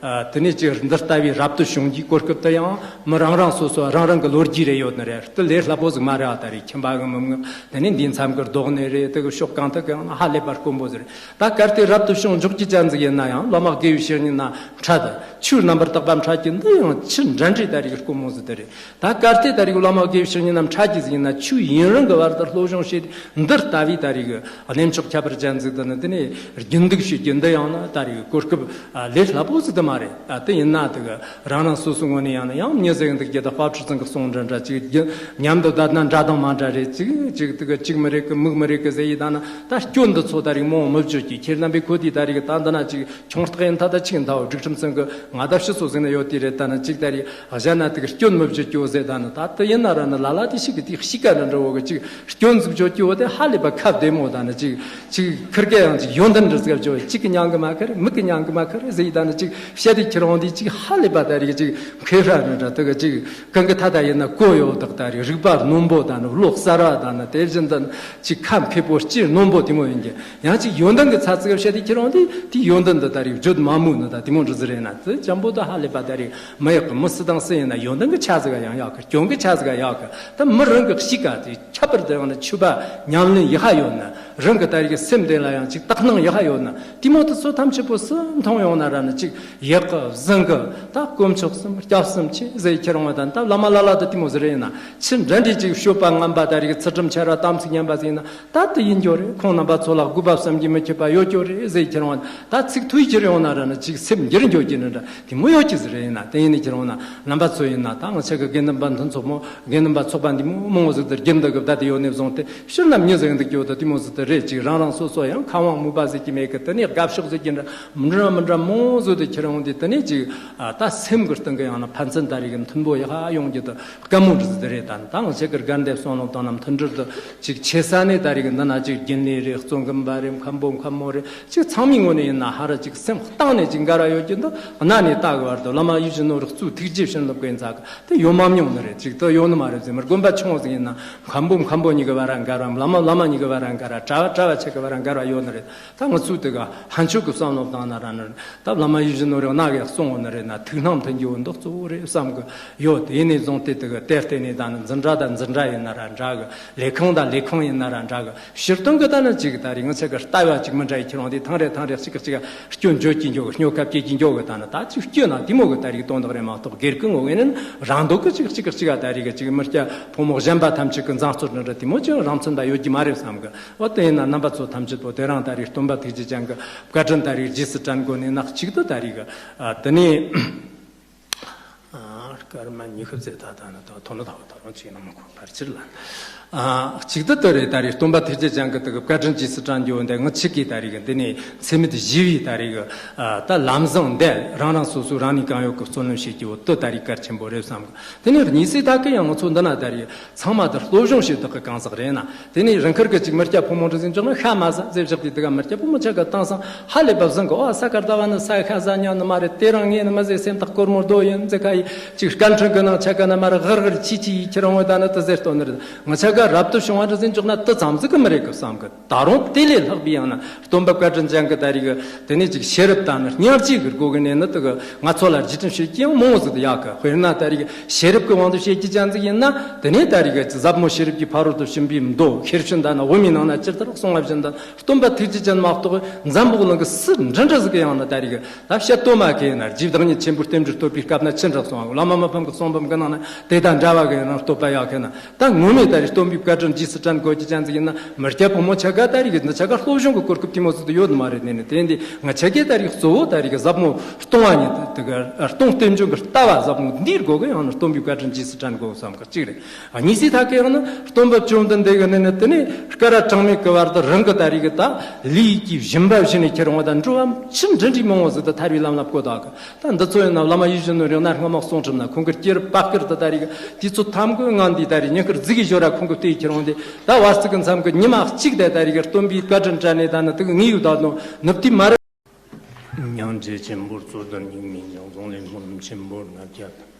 དེ་ནས་ཅིག་འདི་ལྟ་བུའི་རབ་ཏུ་བྱུང་རྒྱུའི་གོ་སྐབས་དེ་ཡང་མི་རང་རང་སོ་སོ་རང་རང་གི་ལོ་རྒྱུས་རེ་ཡོད་ནི་རེད། དེ་ལས་སླ་པོ་ཟིག་མ་རེད། ཨ་ད་རེས་ཁྱིམ་པ་གི་མི་མངགས་དེ་ནས་འདིའི་མཚམས་གི་རྡོག་ནི་རེད། དེ་གི་ཕྱོགས་གང་ཐད་གི་ཡང་ཧ་ལས་པ་དཀོན་པོ་ཟིག་རེད། ད་གལ་ཏེ་རབ་ཏུ་བྱུང་འཇོག་རྒྱུ་ཅན་ཟིག་ཡིན་ན་ཡང་བླ་མ་དགེ་བའི་བཤེས་གཉེན་ན་འཕྲད་དེ། ཆོས་རྣམ་པར་དག་པ་འཕྲད་རྒྱུ་འདི་ཡང་ཆི་འདྲ་འདྲའི་ད་རེས་ཀྱི་དཀོན་མོ་ཟིག་དེ་རེད། ད་གལ་ཏེ་ད་རེས་ཀྱི་བླ་མ་དགེ་བའི་བཤེས་གཉེན་ན་འཕྲད་རྒྱུ་ཟིག་ཡིན་ན་ཆོས་ཡུན་རིང་གི་བར་དུ་སློབ་སྦྱོང་བྱས་ཏེ་འདི་ལྟ་བུའི་ད་རེས་ཀྱི་གནས་མཆོག་ཁྱད་པར་ཅན་ཟིག་དེ་ནི་དེ་ནས་རྒྱུན་འདུག་བྱེད་རྒྱུ་འདི་ཡང་ན་ད་རེས་ཀྱི་གོ་སྐབས་ལས་སླ་པོ་ཟིག་དེ་མ་རེད། ད་དེ་ཡིན་ན་དེ་གི་རང་རང་སོ་སོའི་ངོས་ནས་ཡང་ན་ཡང་མྱི་ཟེར་འདུག་རྒྱུ་ད་དཔལ་ཁྲི་ཚང་གི་གསུང་འདྲ་འདྲ་ཅིག་རྒྱུ་མཉམ་དུ་བསྡད་ན་འདྲ་དང་མ་འདྲ་རེད། ཅིག་ཅིག་དེ་གི་གཅིག་མི་རེད་གི་མིག་མི་རེད་གི་ཟེར་ཡི་ད་ན་ད་སྐྱོན་འདི་ཚོ་ད་རེས་མང་བོ་མི་བརྗོད་ཀྱི། ཁྱེད་རྣམ་པས་གོ་དུས་ད་རེས་གི་ད་འདི་ན་ཅིག་ཁྱུང་རྟགས་ཡིན་ད་ད་ཅིག་འདའོ་སྒྲིག་ཁྲིམས་ཚང་གི་ང་ད་ཕྱི་སོ་ཟིག་ན་ཡོད་དེ་རེད། ད་ན་ཅིག་ད་རེས་གཞན་ན་དེ་གི་སྐྱོན་མི་བརྗོད་ཀྱི་འོ་ཟེར། ད་ན་ད་དེ་ཡིན་ན་ར་ན་ལ་ལ་དེ་ཞིག་གི་དེ་གཤིས་ཀ་འདྲ་འདྲ་བོ་གི་ཅིག་སྐྱོན་ཟིག་བརྗོད་ཀྱི་འོ་དེ་ཧ་ལས་པ་ཁ་བདེ་མོ། ད་ན་ཅིག་ཅིག་ཁིར་ཀ་ཡང་ཅིག་ཡོན་ཏན་འདྲ་ཟིག་བརྗོད། གཅིག་གི་མྱང་གི་མ་ཁར་མིག་གི་མྱང་གི་མ་ཁར་ཟེར་ཡི་ད་ན་ཅིག་བཤད་དེ་ཁྱེར་འོང་དེ་ཅིག་ཧ་ལས་པ་ད་རེས་གི་ཅིག་མཁས་ཧྲ་འདྲ་འདྲ་དེ་གི་ཅིག་གང་གི་ཐ་ད་ཡིན་ན་གོ་ཡོད་དག་ད་རེས་རིག་པ་རྣོན་པོ་ད་ན་བློ་གསར་བ་ད་ན་དེ་བཞིན་དུ་ཅིག་ཁམས་མཁས་པོ་ལྕེ་རྣོན་པོ་དེ་མོ་ཡིན་གྱི། ཡང་ཅིག་ཡོན་ཏན་གྱི་ཚ་ཚིག་བཤད་དེ་ཁྱེད་རང་དེ་དེའི་ཡོན་ཏན་འདི་ད་རེས་བརྗོད་མ་མུས་ནི་ད་དེ་མོ་འདྲ་ཟིག་རེད། ན་དེ་འཇམ་པོ་ད་ཧ་ལས་པ་ད་རེས་མི་ཡག་གི། མི་སུ་དང་སུ་ཡིན་ན་ཡོན་ཏན་གྱི་ཆ་ཟིག་ཡང་ཡག་གི། སྐྱོན་གྱི་ཆ་ཟིག་ཡག་གི། ད་མི་རང་གི་གཤིས་ཀ་དེ་ཁྱད་པར་དུ་ཡང་ན་ཆོས་པ་ཉམས་ལེན་ཡག་ཧ་ཡོད་ན། རང་གི་ད་རེས་ཀྱི་སེམས་དེ་ལ་ཡང་ཅིག་དག་སྣང་ཡག་ཧ་ཡོད་ན་དེ་མོ་དེ་ཚོ་ཐམས་ཅད་པོ་སུ་མཐོང་ཡོང་ན་ར་ནི་ཅིག་ཡག་གི་བཟང་གི། ད་དཀོན་མཆོག་གསུམ་སྐྱབས་གསུམ་མཆོད་ཟེར་ཁྱེར་འོང་བ་དང་ད་བླ་མ་ལ་ལ་དེ་དེ་མོ་ཟིག་རེད། ཡིན་ན་ཆི་འདྲ་འདྲའི་ཅིག་སྤྱོད་པ་ངན་པ་ད་རེས་ཀྱི་ཚུལ་ཁྲིམས་འཆལ་བ་དམ་ཚིག་ཉམས་པ་ཟིག་ཡིན་ན། ད་དེ་ཡིན་རྒྱུ་རེད། ཁོང་རྣམ་པ་ཚོ་ལ་དགོས་པ་བསམ་གྱིས་མི་ཁྱབ་པ་ཡོད་རྒྱུ་རེད་ཟེར་ཁྱེར་འོང་། ད་ཚིག་ཐོས་ཁྱེར་ཡོང་ན་ར་ནི་ཅིག་སེམས་འགྱུར་འགྱོ་རྒྱུ་ནི་འདྲ་དེ་མོ་ཡོད་ཀྱི་ཟིག་རེད། ཡིན་ན་དེ་ཡིན་ནི་ཁྱེར་འོང་ན་རྣམ་པ་ཚོ་ཡིན་ན་ད་ང་ཆ་གི་དགེ་འདུན་པ་མཐུན་ཚོགས་མོ་དགེ་འདུན་པ་ཚོགས་པ་འདི་མོ་མང་བོ་ཟིག་ཏུ་རྒྱུན་དུ་གི་བསྡད་དེ་ཡོད་ནས་བཟུང་སྟེ་ཕྱིར་ནམ་མྱི་ཟིག་འདུག་རྒྱུ་ད་དེ་མོ་ཟིག་ཏུ་རེད། ཅིག་རང་རང་སོ་སོ་ཡང་ཁ་དབང་མོས་པ་ཟིག་གི་མེད་གི། དེ་ནས་དགའ་ཕྱོགས་ཟིག་གི་འདྲ་མི་འདྲ་མི་འདྲ་མང་བོ་ཟིག་ཏུ་ཁྱེར་འོང་དུས་དེ་ནས་ཅིག་ད་སེམས་གི་སྟེང་གི་ཡང་ན་ཕན་ཚུན་ད་རེས་གི་མཐུན་པོ་ཡག་ཡོང་རྒྱུ་དུ། དཀའ་མོ་འདྲ་ཟིག་དེ་རེད། ད་ད་ང་ཆ་གི་དགའ་ལྡན་བསམ་བློ་བཏང་ན་མཐུན་སྒྲིལ་དུ་ཅིག་ཆེ་ས་ནས་ད་རེས་ཀྱི་འདི་ན་ཅིག་རྒྱུན་ལས་རེད། གཙོ་འགན་པ་རེད། མཁན་པོ་མཁན་མོ་རེད། ཅིག་ཚང་མའི་ངོས་ནས་ཡིན་ན་ཧ་ར་ཅིག་སེམས་གཏིང་ནས་ཅིག་འགལ་བ་ཡོད་ཀྱི་འདུག། གནའ་ནས་ད་གི་བར་དུ་བླ་མ་ཡིད་བཞིན་ནོར་བུ་གཙོས་ཐུགས་རྗེ་བྱིན་རླབས་ཀྱི་ཡིན་ཙང་གི་དེ་ཡོད་མ་མྱོང་ནི་རེད། ཅིག་དེ་ཡོད་ནི་མ་རེད་ཟེར། མི་དགོན་པ་ཆུང་བ་ཟིག་ཡིན་ན་མཁན་པོ་མཁན་པོ་གཉིས་ཀྱི་བར་འགལ་བ། བླ་མ་བླ་མ་གཉིས་ཀྱི་བར་འགལ་བ། གྲྭ་བ་གྲྭ་བ་ཆ་གི་བར་འགལ་བ་ཡོད་ནི་རེད། ད་ང་ཚོས་དེ་ག་ཕན་ཆོད་ཀྱི་བསམ་བློ་བཏང་ན་ར་ནི། ད་བླ་མ་ཡིད་བཞིན་ནོར་བུ་གནའ་གི་གསུང་བ་ནི་རེད་ན་ཐུགས་སྣང་མཐུན་རྒྱུ་འདི་གཙོ་བོ་རེད་བསམ་གི་ཡོད། དེ་ནས་བཟུང་སྟེ་དེ་གི་དེར་བརྟེན་ནས་ད་ནི་འཛིན་གྲྭ་དང་འཛིན་གྲྭ་ཡིན་ན་ར་འདྲ་གི། ལས་ཁང་དང་ལས་ཁང་ཡིན་ན་ར་འདྲ་གི། སྤྱིར་བཏང་གི་ད་ནི་ཅིག་ད་རེས་ང་ཆ་གི་ལྟ་བ་ཅིག་མི་འདྲ་ཡི་ཁྱེར་འོང་དུས་ཐེངས་རེ་ཐེངས་རེ་གཅིག་གི་གཅིག་ག་སྐྱོན་བརྗོད་ཀྱི་འགྱོ་གི། སྨྱོ་ཁ་སྐྱེ་གི་འགྱོ་གི། ད་ནི་ད་ཅིག་སྐྱོན་ན་དེ་མོ་གི་ད་རེས་དོན་དག་རེད་མ་གཏོགས། སྒེར་གི་ངོ་བོ་ཡིན་ན་རང་འདོད་གི་ཅིག་གཅིག་གི་གཅིག་ག་ད་རེས་གི་ཅིག་མི་སྐྱ་ཕོ་མོ་གཞན་པ་ཐམས་ཅད་གི་མཛངས་ཚོར་འདྲ་འདྲ་དེ་མོ་ཅིག་རང་མཚན་ད་ཡོད་ཀྱི་མ་རེད་བསམ་གི། འོ་དེ་ཡིན་ན་རྣམ་པ་ཚོ་ཐམས་ཅད་པོ་དེ་རིང་ད་རེས་སྟོན་པ་ཐུགས་རྗེ་ཅན་གི་བཀའ་དྲིན་ད་རེས་རྗེས་སུ་དྲན་དགོས་ནས་ན་གཅིག་ཏུ་ད་རེས་གི་ཨ་དེ་ནས། ཨ་སྐར་མ་ཉི་ཤུ་ཙམ་ད་ད་ནི་ད་ཐོ་ནི་ད་བ་ད་རུང་ཅིག་ནང་མ་ཁོ་ཕར་ཕྱིར་ལ། ཨ་གཅིག་ཏུ་དེ་རེད། ད་རེས་སྟོན་པ་ཐུགས་རྗེ་ཅན་གི་དེ་གི་བཀའ་དྲིན་རྗེས་སུ་དྲན་རྒྱུ་འདི་ང་ཆ་གི་ད་རེས་གི་འདི་ནས་འཚེ་མེད་ཞི་བའི་ད་རེས་གི་ཨ་ད་ལམ་བཟང་འདི་རང་རང་སོ་སོ་རང་ནུས་གང་ཡོད་གི་བརྩོན་ལེན་བྱེད་རྒྱུ་འོ་དེ་ད་རེས་གལ་ཆེན་པོ་རེད་བསམ་གི། དེ་ནས་གཉིས་སྲིད་ད་གི་ཡང་ང་ཚོ་འདི་ན་ད་རེས་ཚང་མ་དེ་སློབ་སྦྱོང་བྱེད་དག་གི་གང་ཟག་རེད་ན། དེ་ནས་རང་ཁུལ་གི་ཅིག་མི་སྐྱ་ཕོ་མོ་འདྲ་ཟིན་ཅོག་ན་ཤ་མ་ཟ་ཟེར་བཞག་དུས་དེ་ག་མི་སྐྱ་ཕོ་མོ་ཆ་ག་བཏང་སང་ཧ་ལས་པ་བཟང་གི། ཨོ་ས་ཀར་ད་བ་ནི་ས་ཤ་ཟ་ཉན་ནི་མ་རེད། དེ་རང་ངས་ནི་མ་ཟེར། སེམས་ཐག་སྐོར་མོ་རྡོ་ཡིན་ཟེར་ཁ་ཡི་ཅིག་ བཀའ་འཕྲིན་གི་ནང་ཆ་ག་ན་མར་ཧར་ཧར་ཆི་ཆི་ཡི་ཁྱེར་འོང་ད་ནི་དུ་ཟེར་སྟོན་ནི་རེད། ང་ཆ་ག་རབ་ཏུ་བྱུང་བ་འདྲ་ཟིན་འཇོག་ན་དུ་ཙམ་ཟིག་གི་མི་རེད་གི་བསམ་གི། ད་རུང་དེ་ལས་ལྷག་པའི་ཡང་ན་སྟོན་པ་བཀའ་དྲིན་ཅན་གི་ད་རིག་གི་དེ་ནས་ཅིག་ཤེས་རབ་དང་ནི་སྙིང་རྗེ་གི་སྒོ་གི་ནས་ནི་དུ་གི་ང་ཚོ་ལ་རྗེས་དྲན་བྱེད་ཀྱི་ཡང་མང་བོ་ཟིག་ཡག་གི། དཔེར་ན་ད་རིག་ཤེས་རབ་གི་དབང་དུ་བྱེད་ཀྱི་ཅན་ཟིག་ཡིན་ན། དེ་ནས་ད་རིག་ཟབ་མོ་ཤེས་རབ་ཀྱི་ཕ་རོལ་ཏུ་ཕྱིན་པའི་མདོ་ཤེར་ཕྱིན་དང་ནི་དབུ་མའི་ནང་ན་ཇི་ལྟར་གསུངས་པ་བཞིན་དུ། སྟོན་པ་ཐུགས་རྗེ་ཅན་མ་གཏོགས་འཛམ་བུ་གླིང་གི་སུ་འདྲ་འདྲ་ཟིག་གི་ཡང་ན་ད་རིག་ད་བཤད་དོ་མ་གི་ཡིན་ན། རྗེ་བདག་ཉིད་ཆེན་པོའི་རྟེན་འབྲེལ་བསྟོད་པའི་སྐབས་ན་ཅི་འདྲ་གསུངས། བླ་མ་མི་ཕམ་གི་གསུང་འབུམ་གི་ནང་ན་དེ་དང་འདྲ་བ་གི་ཡང་ན་བསྟོད་པ་ཡག་གི་ན། ད་ངོ་མས་ད་རིག་སྟོན་པའི་བཀའ་དྲིན་རྗེས་སུ་དྲན་དགོས་ཀྱི་ཅན་ཟིག་ཡིན་ན། མི་སྐྱ་ཕོ་མོ་ཆ་ག་ད་རིག་འདི་ཆ་ག་སློབ་སྦྱོང་གི་གོ་སྐབས་དེ་མོ་ཟིག་ཏུ་ཡོད་ནི་མ་རེད། དེ་ནི་དེ་འདི་ང་ཆ་གའི་ད་རིག་གཙོ་བོ་ད་རིག་ཟབ་མོ་སྟོང་བ་ཉིད་དེ་ག་སྟོང་རྟེན་འབྱུང་གི་ལྟ་བ་ཟབ་མོ་འདིར་དགོས་གི་ཡང་ན་སྟོན་པའི་བཀའ་དྲིན་རྗེས་སུ་དྲན་དགོས་བསམ་གི། གཅིག་རེད། གཉིས་སི་ཐ་གི་ཡང་ན་སྟོན་པ་བཅོམ་ལྡན་འདས་གི་ནི་ནི་དེ་ནི་སྐ་ར་གྲངས་མེད་གི་བར་དུ་རང་གི་ད་རིག་གི་ད་ལུས་ཀྱི་སྦྱིན་པ་བྱས་ནས་ཁྱེར་འོང་ད་འགྲོ་བ་ཆེས་འབྲིང་འབྲིང་མང་བོ་ཟིག་ཏུ་ཐར་བའི་ལམ་ལ་བཀོད་ད་གི། ད་འདི་ཚོ་ཡིན་ན་བླ་མ་ཡིད་བཞིན་ནོར་རིང་ན་སྔ་མ་གསུང་འཁྲབ་ན་ཁོང་གི་སྐྱེ་རབས་པ་སྐར་དུ་ད་རིག་དུས་ཚོད་ཐམ་གི་ངང་འདི་ད་རིག་ཉིན་དཀར་གཟིག་གི་ཞོར་ར་ཁོང་གི་ལྟས་ཁྱེར་འོང་དེ། ད་བར་ཚིག་གི་མཚམས་གི་ཉི་མ་གཅིག་དེ་ད་རིག་སྟོན་པའི་བཀའ་དྲིན་དྲན་ནས་ད་ནི་དུ་ངེས་ཡོད་ད་ནོ་ནུབ་དུས་མ་རེད། སྙིང་རྗེ་ཆེན་པོར་རྩོད་ལྡན་སྙིགས་མའི་འཇིགས་ཚོགས་ལས་སྨོན་ལམ་ཆེན་པོར་ང་བརྒྱབ།